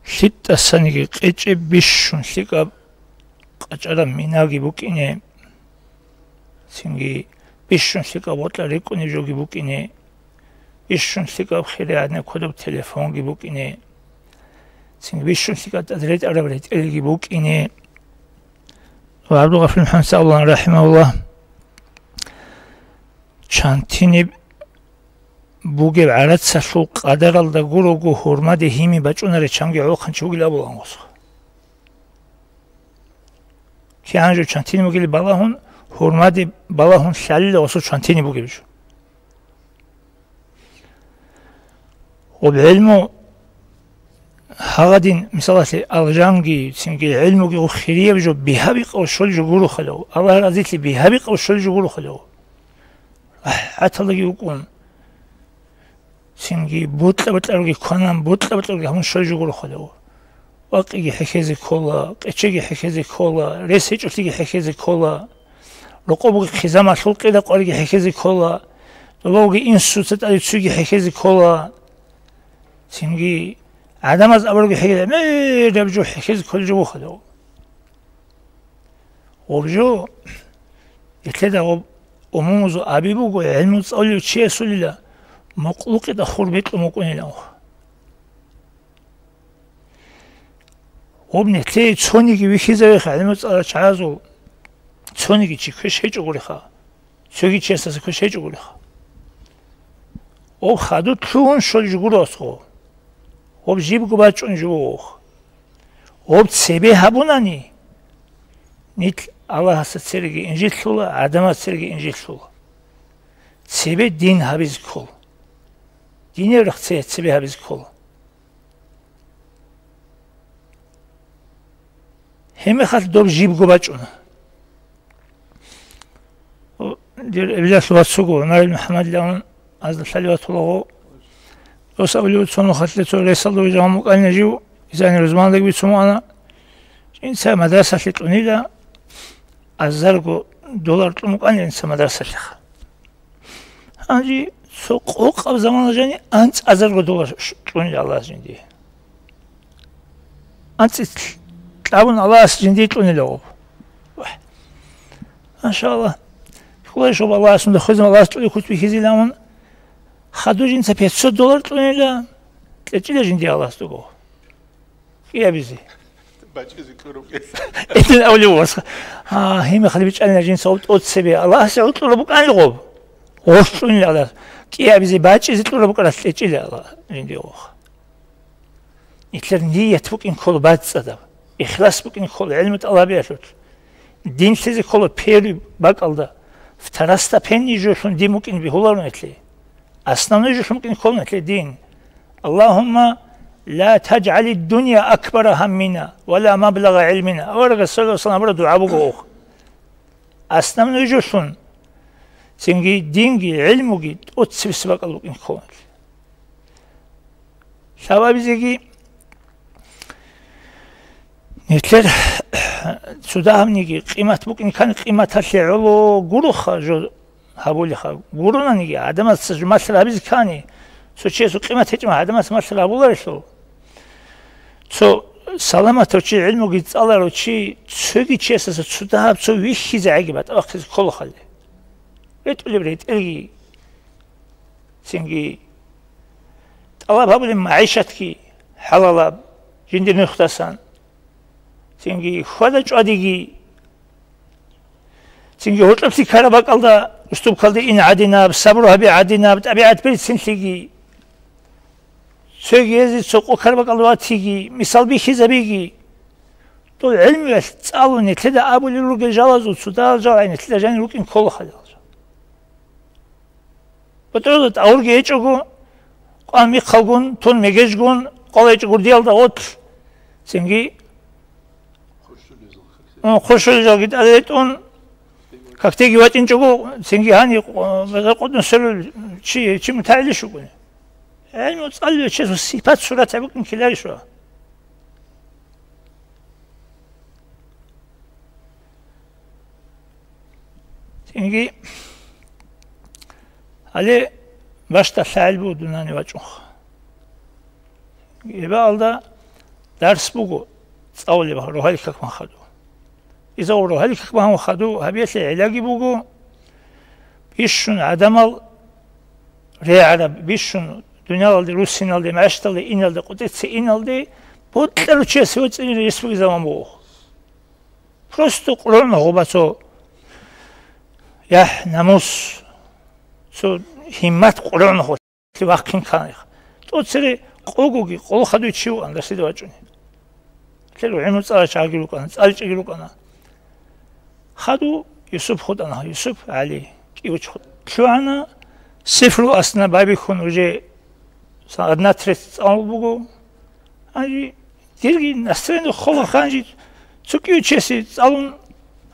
лъитӀасаниги къечӀеб бищун лъикӀаб къачӀараб минаги букӀине, цинги бищун лъикӀаб бокьа рикӀкӀунеб жоги букӀине, бищун лъикӀаб хирияб гӀадинаб кодоб телефонги букӀине, цинги бищун лъикӀаб тӀад ретӀараб ретӀелги букӀине. Ва ГӀабдулгъафурил МухӀаммад Саулан рахӀимагьуллагь, чантиниб бугеб гӀарацалъул къадаралда гурого гьурмаде гьими бачӀунарел чанги гӀолохъанчи вугилан абулаан гъосха. КигӀан жо чантиниб бугилан балагьун, гьурмаде балагьун лъалила гъосул чантиниб бугеб жо. Гъоб гӀелму гьагъадин, мисалалъе, алжанги, цинги гӀелмуги гъоб хирияб жо бигьа-бикъав щолеб жо гурохъалев, Аллагь разилъи бигьа-бикъав щолеб жо гурохъалев, рахӀаталдаги вукӀун, цинги бутӀа-бутӀаруги кванан, бутӀа-бутӀаруги гьабун щолеб жо гурохъалев. Вакъиги хӀехьезе ккола, къечеги хӀехьезе ккола, рес гьечӀолъиги хӀехьезе ккола, рокъобги хъизамалъул къида-къварги хӀехьезе ккола, тӀубабги инсуца тӀаде цуйги хӀехьезе ккола. Цинги гӀадамаз абурги хӀехьезе, гӀемераб жо хӀехьезе кколеб жо бухъалев. Гъоб жо, нилъеда гъоб Умумузул аби буго, гӀилму цӀалулев чиясулила мукълукъида хур бекьун букӀунилан. Гьоб нилъее цониги вихьизавеха, гӀилму цӀаларал чагӀазул цониги чи квеш гьечӀогуриха, цоги чиясдаса квеш гьечӀогуриха. Гьоб хадур лъугьун щолеб жо гуро асго. Гьоб жибго бачӀун жо вугоха. Гьоб цебе гьабунани, нилъ Аллагьасда цереги инжитлъула, гӀадамазда цереги инжитлъула. Цебе дин гьабизе ккола. Диниял рахъ цебе гьабизе ккола. Гьебмехалъ доб жибго бачӀуна. Дир эбелалъул вацаго, ГӀумарил МухӀаммадилан азда лъалев ватулаго, дос абулев цо нухалъе цо ресалда вижагьун букӀанин жив, изани рузмандаги бицун вуана, жинца мадрасалъе кьунила, азарго доллар кьун букӀанин жинца мадрасалъеха. Гьанже цо къокъаб замана жани анцӀазарго доллар ш-, кьунила Аллагьас жиндие. АнцӀил кьабун Аллагьас жиндие кьунила гъоб. Вагь. Машаллагь. Хулайшоб Аллагьас унда хвезан Аллагьас кьули куц бихьизилан, хадур жинца пятьсот доллар кьунила, кьечӀила жиндие Аллагьас дуго. КӀиабизе. БачӀизе кьураб кьеса. Эдин авлевас. А, гьимихъали бичӀалина жинца тӀоцебе. Аллагьас гьав кьураб букӀанил гъоб. Гъоркь кьунил Аллагьас. КӀиабизе бачӀизе кьураб букӀаралъ кьечӀила Аллагь жиндие гъох. Нилъер ният букӀин ккола бацӀцӀадаб. Ихлас букӀин ккола гӀилму тӀалабиялъулъ. Дин лъезе ккола первый бакӀалда. Второстепенный жолъун дин букӀин бегьуларо нилъее. Основной жолъун букӀин ккола нилъее дин. Аллагьумма ла таджгӀалид-дунья акбара гьаммина ва ла маблагъа гӀилмина. Аварагас саллаллагьу гӀалайгьи ва саллам абураб дугӀа буго гъох. Основной жолъун цинги динги, гӀилмуги тӀоцебесеб бакӀалда букӀин ккола. Лъабабизеги нилъер цо дагьабниги къимат букӀин ккани, къиматалъе гӀоло гуроха жо гьабулеха. Гуронаниги, гӀадамаца жо малъараб гьабизе ккани, цо чиясул къимат гьечӀеб гӀадамаца малъараб гьабуларелъул. Цо саламатав чи, гӀилмуги цӀаларав чи, цоги чиясдаса цо дагьаб, цо вихьизе гӀаги батӀа бахъизе кколохали. РетӀулеб ретӀелги, цинги тӀалаб гьабулеб магӀишатги хӀалалаб жиндир нухдасан, цинги хьвада-чӀвадиги, цинги гьоркьоблъи ккараб бакӀалда уступкалде ин гӀадинаб, сабру гьаби гӀадинаб, тӀабигӀат берцинлъиги, цоги гьезие цо къо ккараб бакӀалда ватиги, мисал бихьизабиги. Дол гӀилмуялъ цӀалун нилъеда абулел ругел жалазул цо дагьал жал гӀай нилъеда жанир рукӀин ккола хадал жал. БутӀрузда тӀагъурги гьечӀого, къван михъалгун, тун мегежгун, къвалайчӀо гурдиялда гъотлъ, цинги хъушулезалги тӀаде ретӀун, какдеги вачӀинчӀого, цинги гьани къо-, къотӀун сверулев чи, чи мутагӀилищ вукӀуни. ГӀилму цӀалулев чиясул сипат-сурат гьаб букӀин ккеларищ ва? Цинги, гьале бащдалъагӀел буго дунани вачӀунха. Гьебаалда дарс буго цӀалулеб рогьалил как бан хадув. Иза рогьалил как бан хадув гьабиялъе гӀиллаги буго, бищун гӀадамал регӀараб, бищун дуниялалде, руссиналде, мягӀишдалде иналде, къутӀице иналде, бокьарав чиясе вацӀцӀине рес бугеб заман буго. Просто къургӀун гъуба цо яхӀ-намус, цо гьиммат къургӀун гъуба вахъин кканайха. ТӀоцере къогоги къоло хадуй чи вукӀан дарсида вачӀуни. Лъел гӀилму цӀаларал чагӀиги рукӀана, цӀаличӀеги рукӀана. Хадув Юсуп хутӀана, Юсуп ГӀали, кӀиго чи хутӀ-, лъугӀана, сифру асна байбихьун уже са-, одна треть цӀалул буго. Гьанже дирги настроение хола ханжи цо кӀиго чиясе цӀалун,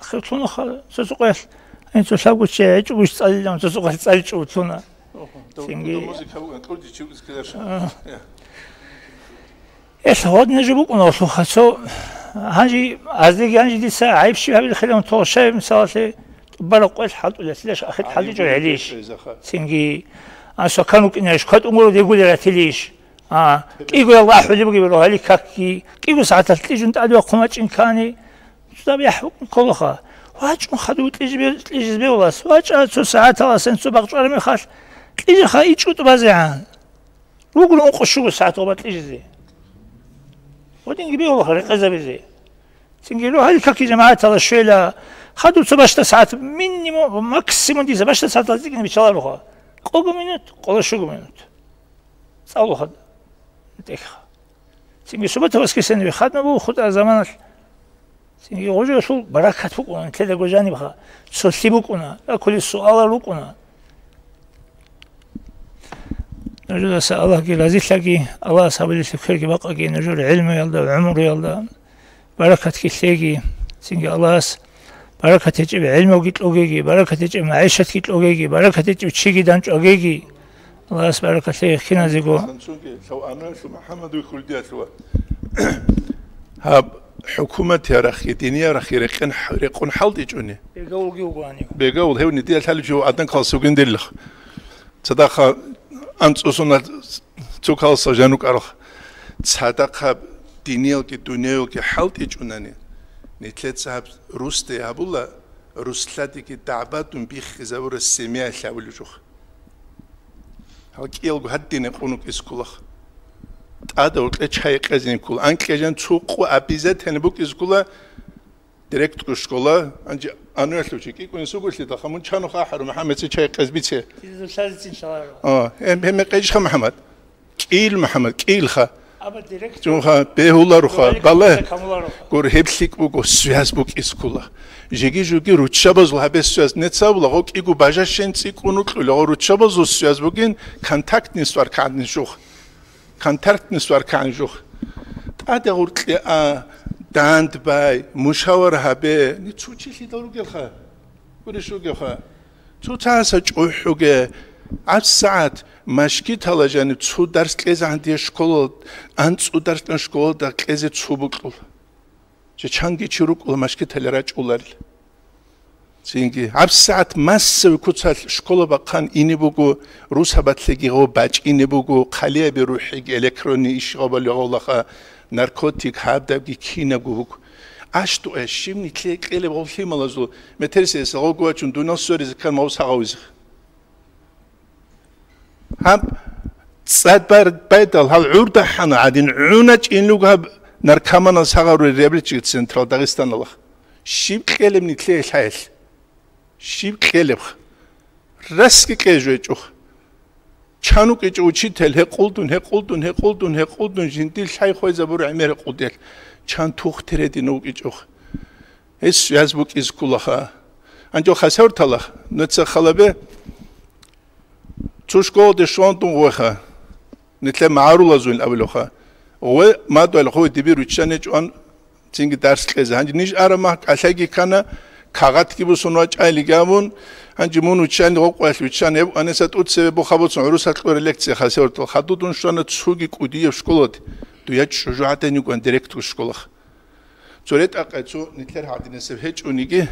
ахир лъунаха цо-цо къоялъ, гьанже цо лъабго чи гьечӀогойищ цӀалилан, цо-цо къоялъ цӀаличӀого лъуна. Цинги. Музыка букӀана, кьурги чи букӀана. А. Э. Эл гьодна жо букӀуна гьалъул хасо. Гьанже, аздеги гьанже дица гӀайиб щиб гьабилахъилан толщай, мисалалъе, тӀубараб къоялъ хӀалтӀулелъилаш, ахир хӀалтӀичӀо гӀелищ. Цинги, а, сокан вукӀинарищ, кватӀун гуро дегулел ратилищ. А, кӀиго ялла ахӀулеб бугеб рогьалил какги, кӀиго сагӀаталъ кьижун тӀадвахъун вачӀин ккани, цӀакъ яхӀ букӀун кколаха. ВачӀун хадув кьижи бе-, кьижизе бегьулас. ВачӀа цо сагӀаталасан цо бакъчӀвараб мехалъ, кьижиха ичӀутӀ базегӀан. Ругун ункъо-щуго сагӀат гъоба кьижизе. Гъодинги бегьулаха рекъезабизе. Цинги рогьалил каки жамагӀатала щвела, хадуб цо бащда сагӀат, минимум, максимум дица бащда сагӀаталда цӀикӀкӀине биччалароха. Къого минут, къоло-щуго минут. ЦӀалуха тӀехха. Цинги суббота-воскресенье хадуб буго хутӀа заманалъ. Цинги гъожалъул баракат букӀуна, нилъеда гожанибха, цолъи букӀуна, ракулел суалал рукӀуна. Нужедаса Аллагьги разилъаги, Аллагьас гьабулелъул кверги бакъаги, нужер гӀилмуялда, гӀумруялда баракатги лъеги, цинги Аллагьас баракат гьечӀеб гӀилмуги кьогеги, баракат гьечӀеб магӀишатги кьогеги, баракат гьечӀеб чиги данчӀвагеги. Аллагьас баракат лъеги киназего. Гьаб хӀукумат ярахъги, дин ярахъги рекъен-, рекъон хӀалтӀичӀони. Бегавулги вуго гьанив. Бегавул, гьев нидиялъ гьаличи гьев гӀадан каласугин дилах. Цадахъа анцӀусуна цукалса жанукӀарах. Цадахъа диниялги дуниялги хӀалтӀичӀунани, нилъеца гьаб русде гьабула, руслъадеги дагӀбадун биххизабура семья лъабулев жух. Гьал кӀиялго гьадине къунукъ искулах. ТӀада гьоркье чай къезин ккула. Анкье жан цо къо обязательно букӀиз ккула директор школа, анчи ануялъув чи кӀикӀунин сугулъидалха, мун чанухъ ахӀару, МухӀаммадце чай къез бице. Дида лъазецин лъаларо. А, эм, эм, къежха, МухӀаммад. КӀил, МухӀаммад, кӀилха. Аба директор. Чунха бегьуларуха, Гур бале. Гур гьеб лъикӀ буго, связь букӀиз ккула. Жеги-жуги руччабазул гьабе связь нецавула, гъо кӀиго бажа щен цӀикӀкӀун вукьула, гъо руччабазул связь бугин контактный сваркагӀанин жух. Контактный сваркагӀанин жух. ТӀаде гъуркье а, дандбай, мушавар гьабе, ни цо чи лъидал ругелха. Гурищ вугевха. Цо цааса чӀухӀуге, гӀабсагӀат машгитала жаниб цо дарс кьезегӀан дие школал, анцӀу дарс кьан школалда кьезе цо букьул. Чачанги чи рукӀула машгитали рачӀуларил. Цинги гӀабсагӀат массави куцалъ школа бахъан ине буго, русабатлъиги гъо бачӀине буго, хъалиаби рухӀиги электронный иш гъобали гъолаха, наркотик гьабдабги кинабго буго. Аш дугӀе щиб нилъее кьелеб гъол лъималазул, метерсиеса гъого вачун дунал сверизе ккан мавс гьагъавизе. Гьаб цӀад бар байдал гьал гӀурда хӀана гӀадин гӀуна чӀин луг гьаб наркоманас гьагъарури реабилитический централ Дагъистаналах. Щиб кьелеб нилъее лъаялъ? Щиб кьелебха? Расги кьежу гьечӀоха. Чан вукӀичӀо учитель, гьекъулдун, гьекъулдун, гьекъулдун, гьекъулдун, жиндир лъай хвезабур гӀемер гьекъулдел. Чан тухтире дина вукӀичӀоха. Гьес связь букӀиз ккулаха. Гьанже хасаврталах, нуца халабе, цо школалде щван дун гъвеха. Нилъер магӀарулазул абулевха. Гъве мадугьал гъве диби руччане чӀван цинги дарс кьезе. Гьанже ниж араб мах кӀалъайги ккана, кагъатги бусун вачӀайли гьавун, гьанже мун виччани гъокъоялъ виччан гьеб аниса тӀуд цебе буха буцун гӀурусалъ кьураб лекция хасавртал. Хадуб дун щвана цоги кӀудияб школалде. Дуя чӀужугӀадан йикӀан директор школах. Цо ретӀа-къе цо нилъер гьадинасеб гьечӀониги,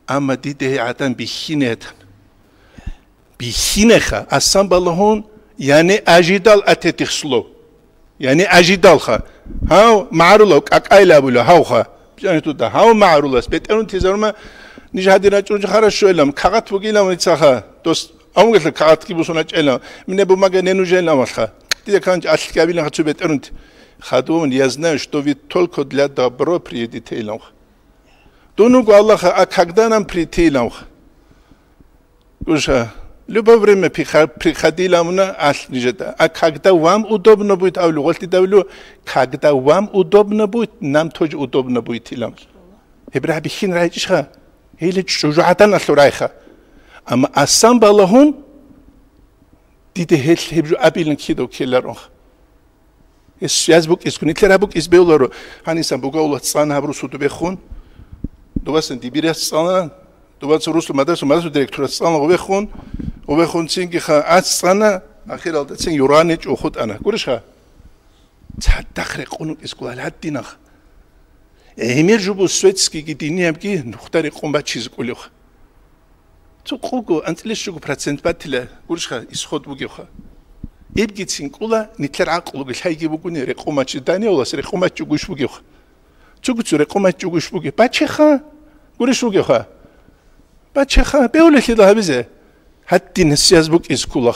амма дида гьей гӀадан бихьине гьатан. Бихьинеха, асан балагьун, яни ожидал от этих слов. Яни ожидалха. Гьав, магӀарулав, кӀакӀайла абула, гьавха. Бижани туда, гьав магӀарулас, бетӀерун тезарума, ниж гьадин рачӀунчи хорошо илам, кагъат бугилам ицаха, дос, авгелъа кагъатги бусун рачӀайла, мне бумага не нужен ламалха. Дида канч алъикабилан хацу бетӀерунти. Хадув, я знаю, что вы только для добро приедете илам. Дун вуго Аллаха, а когда нам прийти илам? Гуша, любое время приха-, приходи илам уна алъ нижеда. А когда вам удобно будет, авлу, гъолъи давлу, когда вам удобно будет, нам тоже удобно будет илам. Гьеб рагьби хин райчӀищха? Гьеле чӀужугӀадан алъурайха. Амма асан балагьун, диде гьел гьеб жо абилан кидав ккеларонха. Гьес связь букӀизгун, нилъер гьаб букӀиз бевларо. Гьанисан бугавулас цӀана гьаб русу дубехун. Дубасан дибирас цӀана, дубаса русу мадрасу, мадрасу директорас цӀана гъубехун, гъубехун цинги ха ац цӀана, ахиралда цин юрани чӀухутӀана. Гурищха? Цадахъ рекъун вукӀизгу гьал гьадинах. ГӀемер жубу светскийги диниябги нухда рекъун бачизе кӀулевха. Цо къуго, анцӀилищего процент батила гурищха исход бугевха. Ибгицин кӀула, нилъер гӀакълуги лъайги бугуни, рекъумачи даниялас рекъумачи гуш бугевха. Цугу цо рекъумачи гуш бугев. Бачеха! Гурищ бугевха. Бачаха, бевлалъидал гьабизе. Гьадин гьесияз букӀиз ккула.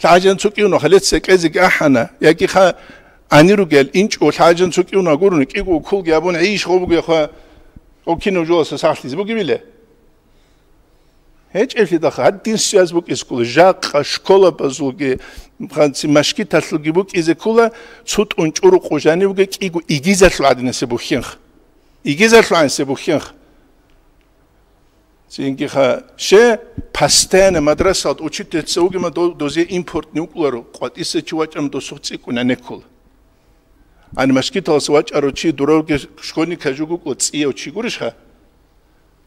ЛъагӀажан цо кӀивнуха, леца кьезеги ахӀана, яги ха гьанир ругел, инчӀо лъагӀажан цо кӀивнуха гурони, кӀиго уколги абун, гӀийищ гъо бугеха, гъо кинав жоласа сахлъизе бугебиле? ГьечӀеблъидалха, гьадин гьесияз букӀиз ккула, жакъа школабазулги, ханци машгиталъулги букӀизе ккула, цо тӀун чӀурукъу жанивги кӀиго игизалъул гӀадинасе бухьенха. Игизалъул гӀадинасе бухьенха. Цинги ха, ще, постоянно мадрасалда учительница вугема до-, дозе импортный вукӀуларо, къватӀиса чи вачӀам досухъ цӀикӀкӀун гьанеккула. Ани машгиталас вачӀаро чи дуравги школьник жугукӀла цӀияв чи гурищха?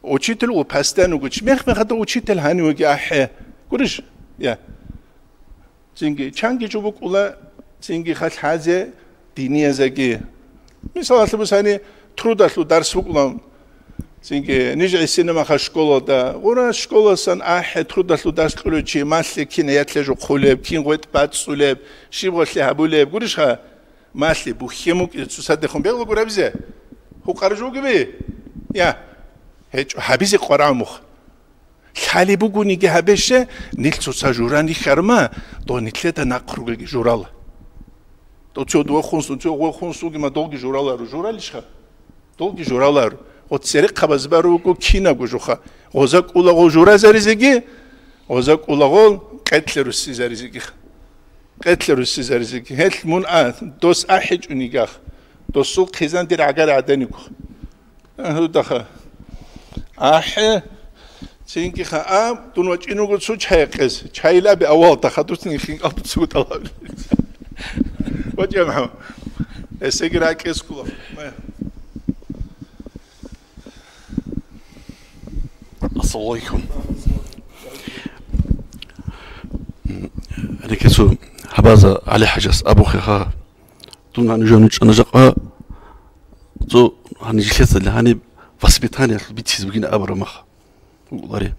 Учитель у постоянно гуч. Мех-мехада учитель гьанивеги ахӀе. Гурищ? Я. Цинги чанги жо букӀула, цинги халъ хӀазе диниязаги. Мисалалъе бусани, трудалъул дарс букӀула. Цинги ниж гӀисинамаха школалда. Гъура школасан ахӀе трудалъул дарс кьулев чи, малъе кин ятлъе жо хъулеб, кин гъветӀ бацӀцӀулеб, щиб гъолъи гьабулеб, гурищха? Малъи бухье мукӀи цусадехун бегьула гурабизе? Гьукъаржугиби? Я. ГьечӀо, гьабизе къварагӀумух. Лъали бугониги гьабеще, нил цоца журани хьарма, дов нилъеда нахъ ругелги журала. Дов цо дувахун сун, цо гъохун сугима долги журалару, журалищха? Долги журалару. Гъо церехъабаз бару вуго кинабго жуха. Гъоза кӀулагъол журазаризеги, гъоза кӀулагъол къетлъе руссизаризеги. Къетлъе руссизаризеги. Гьелъ мун а, дос ахӀичӀунигах. Досул хъизан дир гӀагар гӀаданикух. Гьудаха. АхӀе, цинги ха, а, дун вачӀин вуго цо чай къез. Чай лаби авал, даха дуцин хин кӀал дуцуго тӀалаб. ВачӀа, МухӀаммад. Эсеги ракӀес ккула. Ассаламу алейкум. Рекецо гьабаза ГӀали ХӀажас абухъе ха. Дун гьанив жанив чӀана жакъа, цо гьанив жилъецали гьаниб воспитаниялъул бициз бугин абура мах. Угълари.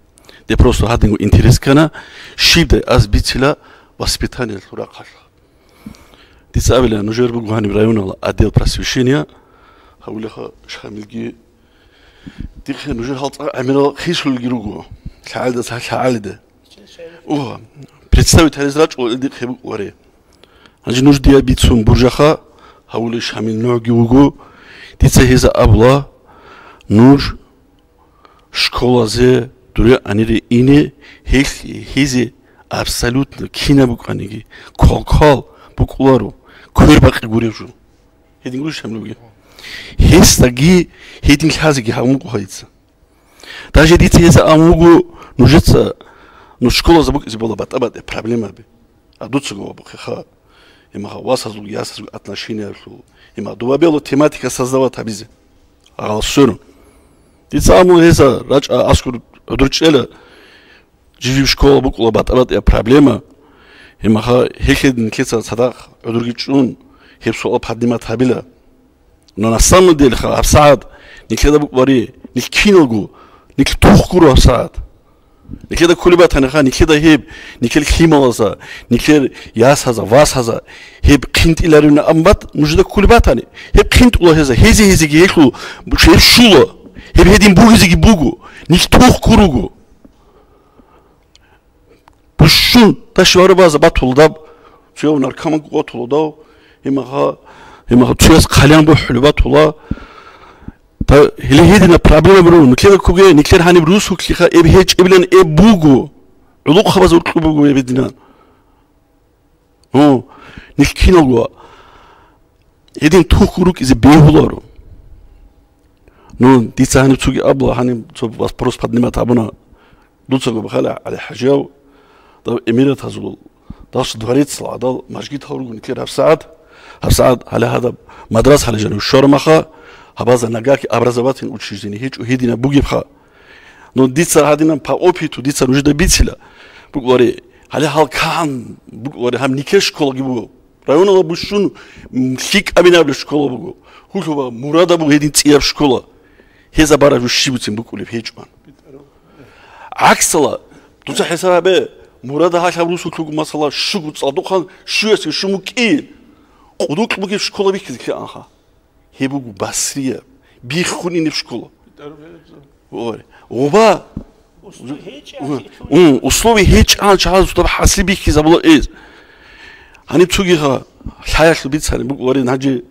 Де просто гьадинго интерес ккана, щибдай аз бицила воспитаниялъул рахъалъ. Дица абила, нужер буго гьаниб районала отдел просвещения, гьавулеха Шамилги. Дихъе нужер гьалцӀа гӀемерал хисулги руго. ЛъагӀалдаса лъагӀалида. Угьа, представить гьарез рачӀула ил дихъе букӀунаре. Гьанже нуж дия бицун буржаха, гьавулищ гьамил нугӀги вуго, дица гьеза абула, нуж школазе дуре анире ине, гьелъ гьезе абсолютно кинаб букӀаниги, квалквал букӀуларо, квербакъи гурев жо. Гьедин гурищ гьамил бугеб? Гьесдаги гьедин лъазеги гьабун буго гьайца. Даже дица гьеза ан вуго, нужеца, ну, школаза букӀизе бола батӀа-батӀа проблемаби. А дуцаго ва бухъеха. Имаха васазул, ясазул отношениялъул. Има дубабело тематика создавать гьабизе. Агъал сверун. Дица аму гьеза рачӀа аскур гӀудурчӀела. Жив-жив школа букӀула батӀа-батӀа проблема. Имаха гьелъедин нилъеца цадахъ гӀудурги чӀун, гьеб суал поднимать гьабила. Но на самом деле ха, гьабсагӀат нилъеда букӀбари, нилъ киналго, нилъ тух гуро гьабсагӀат. Нилъеда кколеб батаниха, нилъеда гьеб, нилъер лъималаза, нилъер ясаза, васаза, гьеб хъинтӀиларевна амбат нужеда кколеб батани. Гьеб хъинтӀула гьеза, гьезе-гьезеги гьелъул гьеб щула, гьеб гьедин бугезеги буго, нилъ тух гуруго. Бушун, даш варабаза батулдаб, цуяв наркоман гъотулдав, гьимаха, гьимаха цуяс хъалиян бухӀули батула. Та гьеле гьедина проблема бирун, нилъеда куге, нилъер гьаниб русуклъиха эб гьечӀеблан эб буго. ГӀулухъабаз уркьу буго эб гьединан. Гьу, нилъ киналго гьедин тухь рукӀизе бегьуларо. Ну, дица гьаниб цоги абула, гьаниб цо вопрос поднимать гьабуна. Дуцаго бахъала ГӀали ХӀажияв, дав эмиратазул, дав дворецал гӀадал мажгитал ругун итлъи гьабсагӀат, гьабсагӀат гьале гьадаб мадрас гьале жанив щвармаха, гьабаза нагахь образовательный учреждение гьечӀо гьединаб бугебха. Ну, дица гьадинаб по опыту, дица нужеда бицила. БукӀлари, гьале гьал кагӀан букӀлари, гьаб никер школаги буго. Районала бущун, м, лъикӀабинабли школа буго. Хулъуба Мурада буго гьедин цӀияб школа. Гьеза бараб жо щиб буцин букӀулеб гьечӀо. ГӀаксала, дуца хӀисаб гьабе, Мурада гьалъаб русулъугу масала щугу цӀалдухъан щуясги щуму кӀи. Къудукьбугеб школа бихьизе ккеанха. Гьеб буго Басрияб, биххунинеб школа. Ой, гъуба, Условия гьечӀ, условия гьечӀан чагӀаз доб хӀасил бихьизабула эс. Гьаниб цогиха лъаялъул бицани букӀуларин гьанже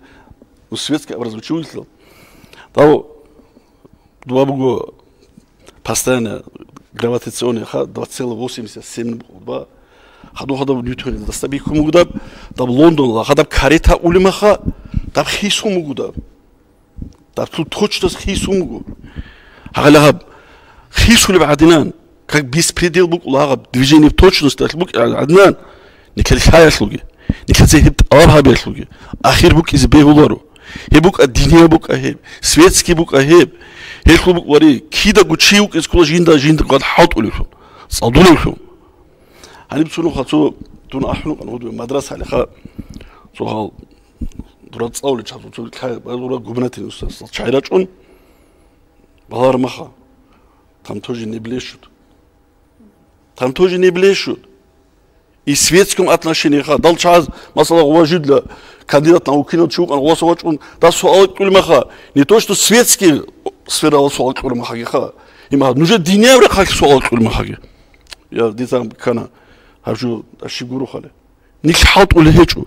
светский образование вугилан. Дав дуба буго постоянно гравитационный ха два целых восемьдесят семь буго дуба. Хадур хадаб Ньютон дастабихьун бугудаб, даб Лондонла хадаб карета улимаха, даб хисун бугудаб. Даб цо точность хисун буго. Гьагъала гьаб хисулеб гӀадинан, как беспредел букӀула гьаб движение в точность алъ букӀи гӀадинан, никел лъаялъулги, никелца гьеб тӀалаб гьабиялъулги, ахир букӀизе бегьуларо. Гьеб букӀа динияв букӀа гьеб, светский букӀа гьеб. Гьелъул букӀ вари, кидаго чи вукӀиз ккола жинда, жинда гъад хӀалтӀулевлъун, цӀалдулевлъун. Гьаниб цо нуха цо дун ахӀун вукӀана гьудуе мадраса гьалиха, цо гьал дура цӀалулел чагӀазул цо лъай-, дура губнатин устарасул чагӀи рачӀун, балагьар маха, там тоже не блещут. Там тоже не блещут. И в светском отношении ха, дал чагӀаз, масала, гъува жидла кандидат наукинал чи вукӀан гъуваса вачӀун, дас суал кьули маха, не то что светский сферала суал кьули махаги ха, има, нужер динияб рахъалъ суал кьули махаги. Я, дица кана, гьаб жо тӀаши гуро хали. Нилъ хӀалтӀулел гьечӀо.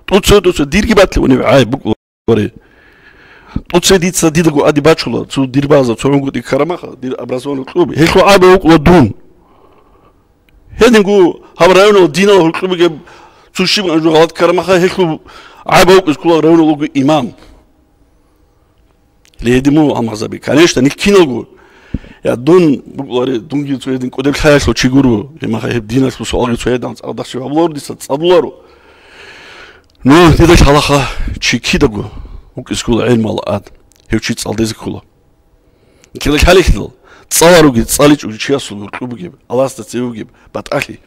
ТӀуцай-тӀуцай дирги батлевани гӀай букӀунаре. ТӀуцай дица дидаго ади бачула, цо дир база, цо гӀунгутӀи карамаха, дир образованный клуб. Гьелъул гӀайба вукӀула дун. Гьединго гьаб районал динал гьуркьубиги цо щиб гӀанжу гъалат карамаха, гьелъул гӀайба вукӀиз ккола районалго имам. Ле, гьедин мун гьал мазаби. Конечно, нилъ киналго. Я, дун букӀулари, дунги цо гьедин кӀудеб лъаялъул чи гуро. Гьемаха гьеб диналъул суалги цо гьедан цӀакъ дахчи гьабуларо дица, цӀалуларо. Ну, дида лъалаха чи кидаго вукӀиз ккола гӀелмал ад. Гьев чи цӀалдезе ккола. Кила лъалихьидал, цӀаларуги, цӀаличӀоги чиясулго кьу бугеб, Аллагьасда цеве бугеб, батӀалъи.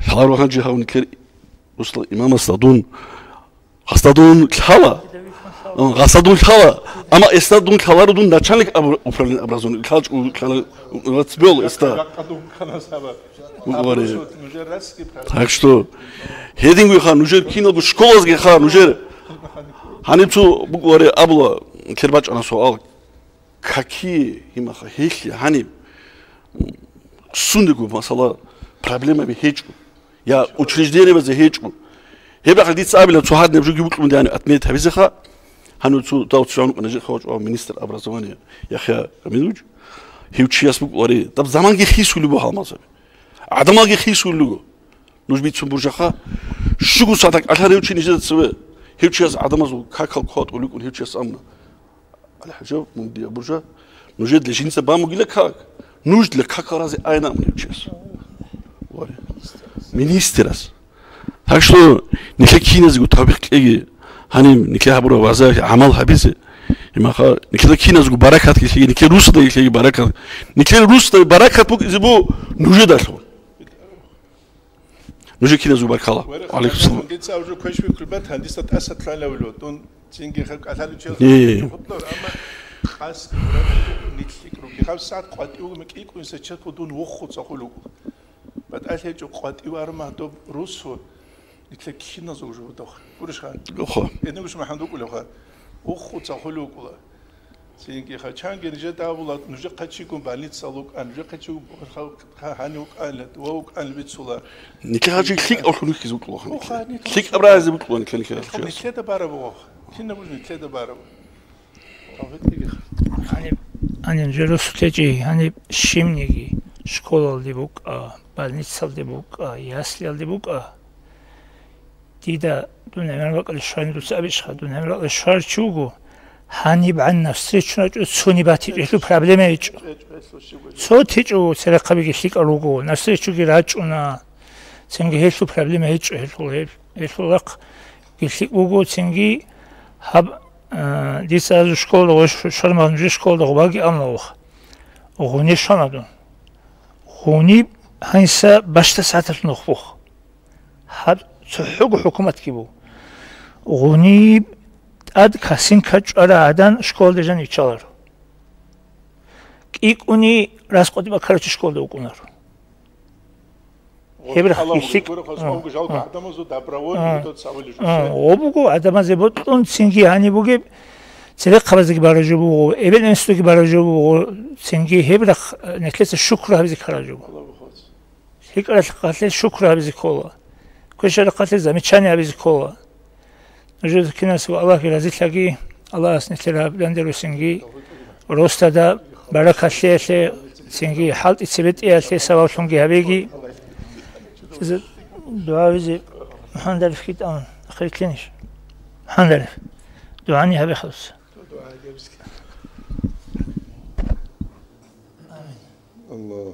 Лъаларо гьанже гьав никер русла имамасда дун, гьасда дун лъала. М, гьасда дун лъала. Амма эсда дун лъаларо дун начальник абу-, управления образования. ЛъалчӀо лъала, вацбел эсда. Буквари. Так что, гьединго ха, нужер киналго школазги ха, нужер. Гьаниб цо буквари абула, кер бачӀана суал. Какие, гьимаха, гьелъи гьаниб сундего, масала, проблемаби гьечӀо, я учреждениябазе гьечӀо. Гьеб рахъалъ дица абила цо гьадинаб жоги букьун дани отмет гьабизеха, гьанив цо дав цо гьанукъана жеха вачӀвав министр образования Яхъя Гамидович, гьев чияс букӀулари, даб заманги хисулеб буго гьалмазаби. ГӀадамалги хисулел руго. Нуж бицун буржаха, щуго садак алъарев чи нижеда цеве. Гьев чияс гӀадамазул какал кватӀуликӀун гьев чияс амна. АлхӀажав, мун дия буржа, нужедлъи жинца бамугила как? Нуж для какал рази айна амна гьев чияс. Вари. Министрас. Так что, нилъе киназего тавбихъ кьеги, гьаниб нилъе гьабураб вазаялъе гӀамал гьабизе. Имаха, нилъеда киназего баракат кьеги, нилъе русада кьеги баракат. Нилъе русада баракат букӀизе бу нужедалъун. Нужер киназул баркала. Валейкум салам. Гьандица уже квеш биккулбат, гьандиса тӀаса лъалавило. Дун цинги хаб кӀалъалев чиял. Э. Амма къас нилъикӀ руги. Гьаб сагӀат къватӀивугма кӀикӀунса чат дун вуххуца хулугу. БатӀалъи гьечӀо къватӀив арма доб русу. Нилъер киназул уже вудах. Гурищха? Охо. Эднугуш МахӀамад вукӀулевха. Вуххуца хулугула. Цинги хачанги нижеда абула, нужехъа чигун больницал вукӀан, нужехъа чигун ха-, ха-, гьанив вукӀанила, ва вукӀанила бицула. Нилъер гьачи лъикӀав хьунухьиз вукӀулаха. Оха, нилъер лъикӀаб разе вукӀулаха, нилъер, нилъер гьачи. Нилъеда бараб вугъа. Кинаб буж нилъеда бараб. Гьаниб, гьаниб жо русутечӀи, гьаниб щибниги, школалде букӀа, больницалде букӀа, яслиялде букӀа. Дида дун гӀемер бакӀалде щварин дуца абичӀха, дун гӀемер бакӀалде щварав чи вуго, гьанибгӀан навстречу рачӀо, цони батичӀо, гьелъул проблема гьечӀо. Цо течӀо, церехъабиги лъикӀал руго, навстречуги рачӀуна, цинги гьелъул проблема гьечӀо, гьелъул гьеб, гьелъул рахъги лъикӀ буго, цинги гьаб, а, дица азу школда гъо-, ш-, шармал нужер школда гъубаги амма вуха. Гъуни щвана дун. Гъуни гьанса бащда сагӀаталъ нух бух. Гьаб цохӀого хӀукуматги буго. Гъуниб тӀад касинка чӀвара гӀадан школалде жан иччаларо. КӀикӀуни раскъутӀи бакарачи школалда вукӀунаро. Гьеб рахъ гьалаб гьилъик-, гуреб хасго а, гьавги жалго а, гӀадамазул добровольный а, метод цавали а, жусе. Гъо буго гӀадамазе бокьун, цинги гьаниб бугеб, Церехъабазеги бараб жо буго, эбел-инсудеги бараб жо буго, цинги гьеб рахъ нилъеца шукру гьабизе ккараб жо буго. ЛъикӀаралъухъалъе шукру гьабизе ккола. Квешарахъалъе замечание гьабизе ккола. Нужеда киназего Аллагьги разилъаги, Аллагьас нилъер гьабилан дерусинги, росдада баракалъеялъе, цинги хӀалтӀи цебетӀеялъе сабаблъунги гьабеги. Дугьавизе МухӀаммад Ариф китӀан ахирлъинищ? МухӀаммад Ариф, дугӀани гьабе хадуса. Амин. Аллагь.